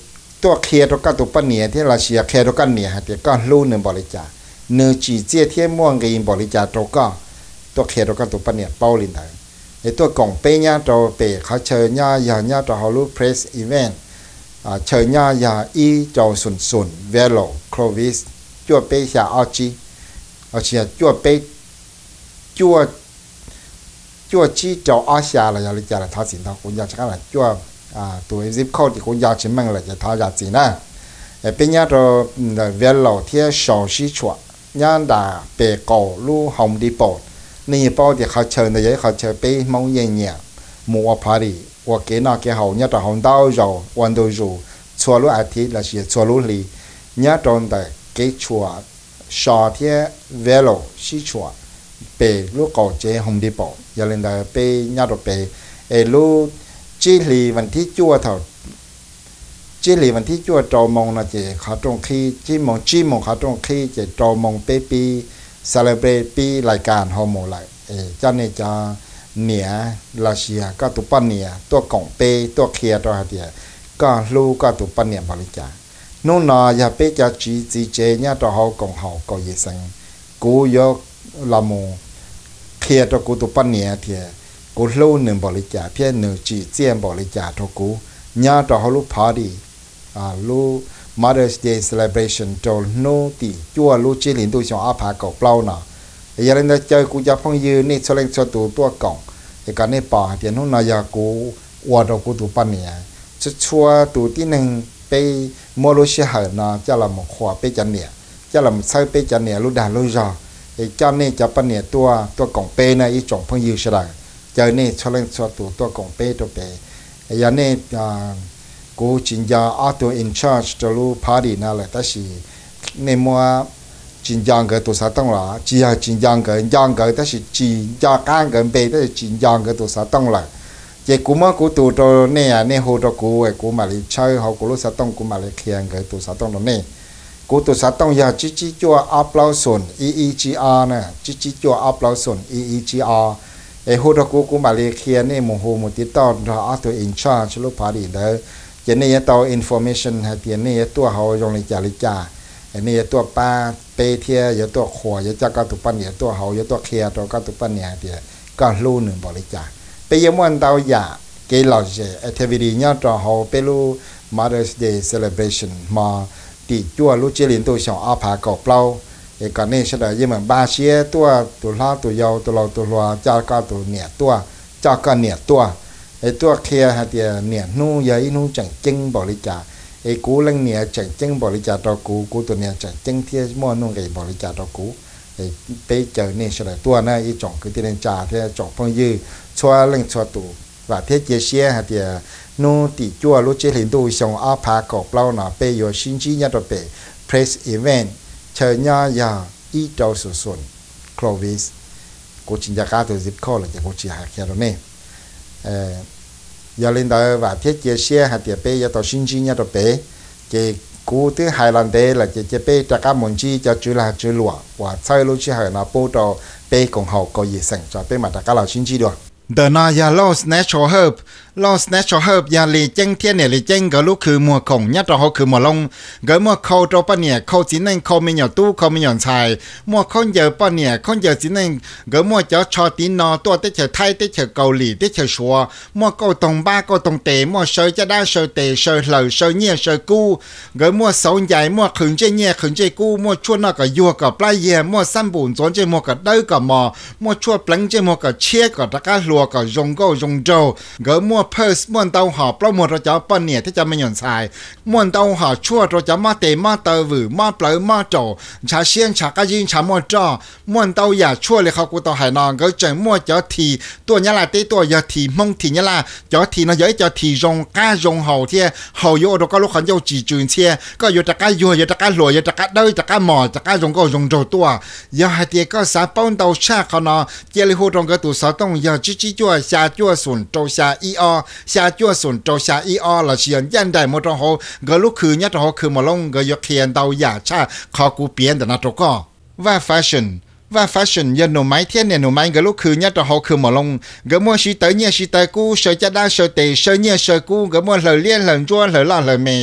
tuaj qhia rau koj tus poj niam thiab los sis qhia rau koj niam hais tias koj hlub nws npaum li cas, nws tsim txiaj thiab muaj nqis npaum li cas rau koj. Tuaj qhia rau koj tus poj niam paub li ntawd. Es tuaj koom peb nyob rau pem qhov chaw nyob yog nyob rau hauv lub Press Event, chaw nyob yog ib rau xoom xoom Velo Clovis, cuaj peb xya ob tsib, los sis yog cuaj peb, cuaj, cuaj tsib rau ob xya los yog li cas los thov txim ntau, kuv nco tsis qab los cuaj, tus zip code ces kuv nco tsis meej lawm ces thov zam txim na. Peb nyob rau ntawm Velo thiab Sau sib tshuam, nyob nram pem qaum lub Home Depot. Nej yeej paub tias qhov chaw ntawd yog ib qhov chaw peb Hmoob yeej nyiam mus ua party, ua kev noj kev haus nyob rau hauv ntau zaus ua ntu zus, txhua lub as thiv los sis txhua lub hli, nyob rau ntawm kev tshuam Sau thiab Velo sib tshuam pem lub qaum tsev Home Depot. Yog li ntawd peb nyob rau pem, es lub tsib hlis vas thib cuaj thaum, tsib hlis vas thib cuaj rau moo no ces qhov rooj qhib, tsib moo, tsib moos qhov rooj qhib ces rau moo peb pib celebrate, pib lais kas hau mus lawm. Es coj nej cov niam los sis yog koj tus poj niam tuaj koom peb, tuaj qhia rau hais tias koj hlub koj tus poj niam npaum li cas. Hnub no yog peb cov txiv tsev nyob rau hauv koom haum kaum yim xeev, kuv yuav los mus qhia rau kuv tus poj niam tias kuv hlub nws npaum li cas thiab nws tsim txiaj npaum li cas rau kuv nyob rau hauv lub party, lub Mother's Day celebration rau hnub tim cuaj lub tsib hlis ntuj xyoo ob phav kaum plaub no. Yog li ntawd caw kuv cov phooj ywg nej txhua leej txhua tus tuaj koom, es kom nej pom hais tias hnub no yog kuv ua rau kuv tus poj niam. Txhua txhua tus tib neeg peb muab lub sij hawm no coj los mus qhuas peb cov niam, coj los mus txhawb peb cov niam lub dag lub zog. Es coj nej cov poj niam tuaj, tuaj koom peb na ib tsoom phooj ywg sawv daws, caw nej txhua leej txhua tus tuaj koom peb rau pem. Yog nej, kuv tsis nco ob tug in charge rau lub party no lawm tab sis nej muab, tsis nco nkawd tus xov tooj los tsis yog tsis nco nkawd, nco nkawd tab sis tsis nco qab nkawd npe, tab sis tsis nco nkawd tus xov tooj lawm. Ces kuv muab kuv tus rau nej, nej hu rau kuv es kuv mam li tshawb hauv kuv lub xov tooj, kuv mam li qhia nkawd tus xov tooj rau nej. Kuv tus xov tooj yog tsib tsib cuaj ob plaub xoom ib ib tsib ob na, tsib tsib cuaj ob plaub xoom ib ib tsib ob. Es hu rau kuv, kuv mam li qhia nej mus hu mus tiv tauj nrog ob tug in charge lub party ntawd. Ces nej yuav tau information hais tias nej yuav tuaj hauv zoo li cas li cas, es nej yuav tuaj pab peb thiab yuav tuaj qhuas, yuav coj koj tus poj niam tuaj hauv, yuav tuaj qhia rau koj tus poj niam hais tias koj hlub nws npaum li cas. Peb yuav muaj ntau yam kev lom zem activity nyob rau hauv peb lub Mother's Day celebration hmo tim cuaj lub tsib hlis ntuj xyoo ob phav kaum plaub. Es kom nej sawv daws yeej meem npaj siab tuaj, tus hlob tus yau tus laus tus hluas, coj koj tus niam tuaj, coj koj niam tuaj, es tuaj qhia hais tias niam hnub yog ib hnub tseem ceeb npaum li cas, es kuv leej niam tseem ceeb npaum li cas rau kuv, kuv tus niam tseem ceeb thiab muaj nuj nqis npaum li cas rau kuv. Peb caw nej sawv daws tuaj na ib tsoom kwv tij neej tsa thiab tsoom phooj ywg txhua leej txhua tus. Vam thiab cia siab hais tias hnub tim cuaj lub tsib hlis ntuj xyoo ob phav kaum plaub no peb yuav sib ntsib nyob rau pem Place Event, chaw nyob yog ib rau xoom xoom Clovis. Kuv tsis nco qab tus zip code lawm ces kuv tsis hais qhia rau nej. Yog li ntawd vam thiab cia siab hais tias peb yuav tau sib ntsib nyob rau pem. Ces kuv twb hais los ntev lawm ces cia peb rov qab mus ntsib cov tswv lag tswv luam uas txhawb lub sij hawm no pub rau peb koom haum kaum yim xeem tso peb mam rov qab los sib ntsib dua. Ntawm no yog Lowe's Natural Herb. Lowe's Natural Herb yog Li Ceeb thiab niam Li Ceeb nkawd lub khw muag khoom nyob rau hauv khw Muas Loob. Nkawd muaj khau rau poj niam, khau txiv neej, khau me nyuam tub, khau me nyuam ntxhais, muaj khaub ncaws poj niam, khaub ncaws txiv neej. Nkawd muaj cov tsho tiv no tuaj teb chaws Thaib, teb chaws Kaus Lim, teb chaws Suav, muaj kauj toog npab, kauj toog tes, muaj saw caj dab, saw tes, saw hlaws, saw nyiaj, saw kub. Nkawd muaj xauv ncais, muaj qhwv ntsej nyiaj, qhwv ntsej kub, muaj tshuaj noj kom yuag kom plab yiag, muaj xab npum ntxuav ntsej muag kom dawb kom mos, muaj tshuaj pleev ntsej muag kom tshiab kom rov qab hluas kom zoo nkauj zoo nraug. Nkawd muaj purse, muaj ntau hom plaub muag rau cov poj niam thiab cov me nyuam ntxhais, muaj ntau hom tshuaj rau cov mob tes mob taw, vwm mob plawv mob raum, ntshav siab ntshav qab zib ntshav muaj roj, muaj ntau yam tshuaj li qhov kuv tau hais no. Nkawd tseem muaj cov this tuaj Nyab Laj teb tuaj, yog this Hmoob this Nyab Laj. Cov this no yog ib co this zoo qab zoo haus thiab haus yuav ua rau koj lub qhov ncauj tsis tsw ntxhiab, koj yuav rov qab yuag, yuav rov qab hluas, yuav rov qab dawb, rov qab mos, rov qab zoo nkauj zoo nraug tuaj. Yog hais tias koj xav paub ntau tshaj qhov no, cia li hu rau nkawd tus xov tooj yog tsib tsib cuaj xya cuaj xoom rau xya ib ob, xya cuaj xoom rau xya ib ob, lossis yog ncaj nraim mus rau hauv nkawd lub khw nyob rau hauv khw Muas Loob, nkawd yuav qhia ntau yam tshaj qhov kuv piav ntawm no rau koj. Vaj Fashion. Vaj Fashion yog Nus Maiv thiab niam Nus Maiv nkawd lub khw nyob rau hauv khw Muas Loob. Nkawd muaj siv tawv nyiaj siv tawv kub, saw caj dab saw tes, saw nyiaj saw kub. Nkawd muaj hlaws liab hlaws ntsuab, hlaws loj hlaws me.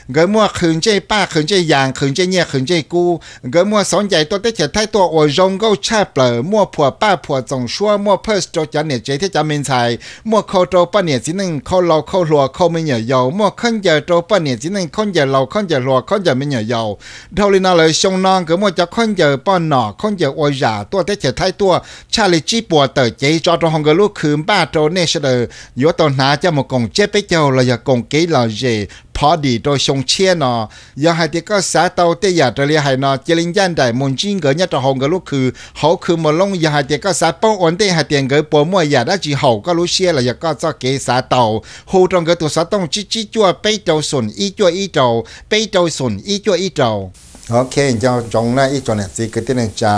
Nkawd muaj qhwv ntsej paj, qhwv ntsej yas, qhwv ntsej nyiaj, qhwv ntsej kub. Nkawd muaj xauv ncais tuaj teb chaws Thaib tuaj uas zoo nkauj tshaj plaws, muaj phuam paj phuam txoom suab, muaj purse rau cov niam tsev thiab cov me ntxhais, muaj khau rau poj niam txiv neej, khau laus khau hluas, khau me nyuam yaus, muaj khaub ncaws rau poj niam txiv neej, khaub ncaws laus, khaub ncaws hluas, khaub ncaws me nyuam yaus. Dhau li no lawm, xyoo no nkawd muaj cov khaub ncaws poj nom, khaub ncaws ua zam tuaj teb chaws Thaib tuaj tshaj li tsib puas tawm cev tso rau hauv nkawd lub khw npaj rau nej sawv daws yuav tau hnav coj mus koom tsiab peb caug los yog koom kev lom zem party rau xyoo tshiab no. Yog hais tias koj xav tau tej yam raws li hais no, cia li ncaj nraim mus ntsib nkawd nyob rau hauv nkawd lub khw, hauv khw Muas Loob. Yog hais tias koj xav paub ua ntej hais tias nkawd puas muaj yam dab tsi haum koj lub siab los yog koj txoj kev xav tau, hu rau nkawd tus xov tooj tsib tsib cuaj peb rau xoom ib cuaj ib rau, peb rau xoom ib cuaj ib rau. Ok, nco ntsoov na ib tsoom niam txiv kwv tij neej tsa,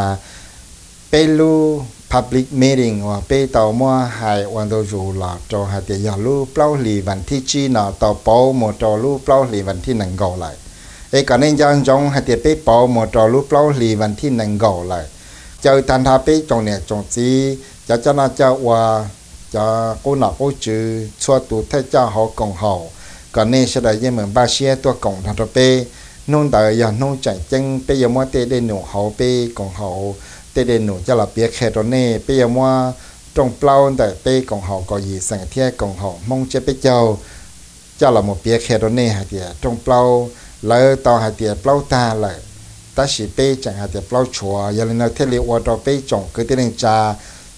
peb lub public meeting uas peb tau muab hais ua ntu zus los rau hais tias yog lub plaub hlis vas thib tsib no tau pauv mus rau lub plaub hlis vas thib nees nkaum lawm. Es kom nej nco ntsoov hais tias peb pauv mus rau lub plaub hlis vas thib nees nkaum lawm. Caw tag nrho peb tsoom niam tsoom txiv, cov coj noj coj ua, cov qub nom qub tswv, txhua tus thawj coj hauv koom haum, kom nej sawv daws yeej meem npaj siab tuaj koom nrog rau peb. Hnub ntawd yog hnub tseem ceeb, peb yuav muab tej dej num hauv peb koom haum, tej dej num coj los piav qhia rau nej. Peb yuav muab rooj plaub ntawm peb koom haum kaum yim xeem thiab koom haum Hmoob tsiab peb caug coj los mus piav qhia rau nej hais tias rooj plaub, lawv tau hais tias plaub tag lawm, tab sis peb tseem hais tias plaub tshuav. Yog li no thiaj li ua rau peb tsoom kwv tij neej tsa,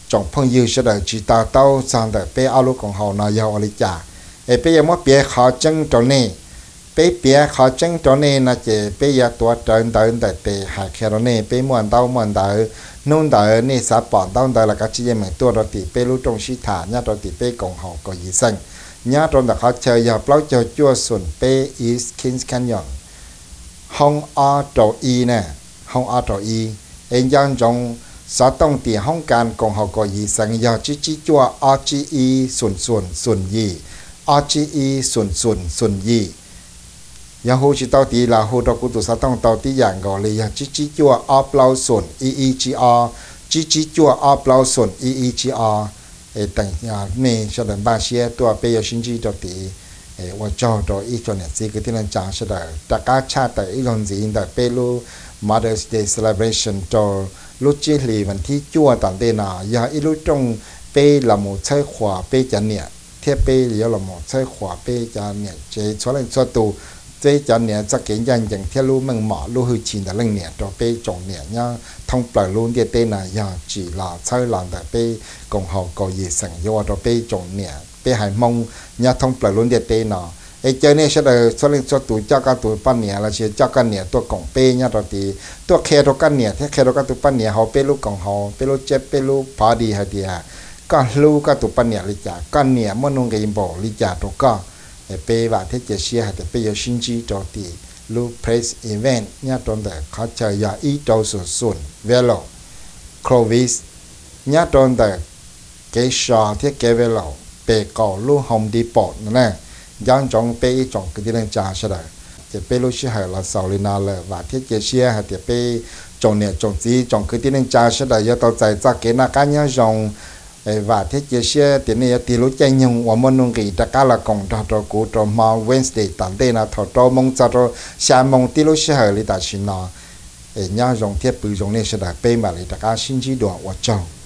tsoom phooj ywg sawv daws tsis to taub txog ntawm peb ob lub koom haum no yog ua li cas. Es peb yuav muab piav qhov tseeb rau nej. Peb piav qhov tseeb rau nej no ces peb yuav tuav rawv ntawv ntawm tes hais qhia rau nej. Peb muaj ntaub muaj ntawv, hnub ntawd nej xav pom ntaub ntawv los kav tsij yeej meem tuaj rau tim peb lub rooj sib tham nyob rau tim peb koom haum kaum yim xeem, nyob rau ntawm qhov chaw yog plaub caug cuaj xoom peb East Kings Canyon, hoob ob rau ib na, hoob ob rau ib. Es nco ntsoov, xov tooj tim hoob kas koom haum kaum yim xeem yog tsib tsib cuaj ob tsib ib xoom xoom xoom yim, ob tsib ib xoom xoom xoom yim. Yog hu tsis tau tid los hu rau kuv tus xov tooj tau tib yam nkaus li yog tsib tsib cuaj ob plaub xoom ib ib tsib ob, tsib tsib cuaj ob plaub xoom ib ib tsib ob. Es teem nej sawv daws npaj siab tuaj peb yuav sib ntsib rau tid. Ua tsaug rau ib tsoom niam txiv kwv tij neej tsa sawv daws rov qab tshaj tawm ib zaug ntxiv ntawm peb lub Mother's Day Celebration rau lub tsib hlis vas thib cuaj tom ntej no yog ib lub rooj peb los mus txhawb qhuas peb cov niam thiab peb yuav los mus txhawb qhuas peb cov niam tsev txhua leej txhua tus. Peb cov niam txoj kev ncaj ncees thiab lub meej mom lub hwj chim ntawm leej niam rau peb tsoom niam nyob thoob plaws lub ntiaj teb no yog tsim los txhawb los ntawm peb koom haum kaum yim xeem yuav ua rau peb tsoom niam peb haiv Hmoob nyob thoob plaws lub ntiaj teb no Es caw nej sawv daws txhua leej txhua tus coj koj tus poj niam los sis coj koj niam tuaj koom peb nyob rau tid, tuaj qhia rau koj niam thiab qhia rau koj tus poj niam hauv peb lub koom haum, peb lub chat, peb lub party hais tias koj hlub koj tus poj niam li cas, koj niam muaj nuj nqis npaum li cas rau koj. Peb vam thiab cia siab hais tias peb yuav sib ntsib rau tim lub press event nyob rau ntawm qhov chaw yog ib rau xoom xoom Velo, Clovis, nyob rau ntawm kev so thiab kev Velo pem qaum lub Home Depot no na. Nco ntsoov peb ib tsoom kwv tij neej tsa sawv daws. Ces peb lub sij hawm los xaus li no lawm, vam thiab cia siab hais tias peb tsoom niam tsoom txiv tsoom kwv tij neej tsa sawv daws yuav tau txais txoj kev noj qab nyob zoo. Vam thiab cia siab tias nej yuav tig lub caij nyoog uas muaj nuj nqis rov qab los koom nrog rau kuv rau hmo Wednesday tom ntej no thaum rau moos txog rau xya moos tib lub sij hawm li tam sim no. Es nyob zoo thiab pw zoo nej sawv daws, peb mam li rov qab sib ntsib dua, ua tsaug.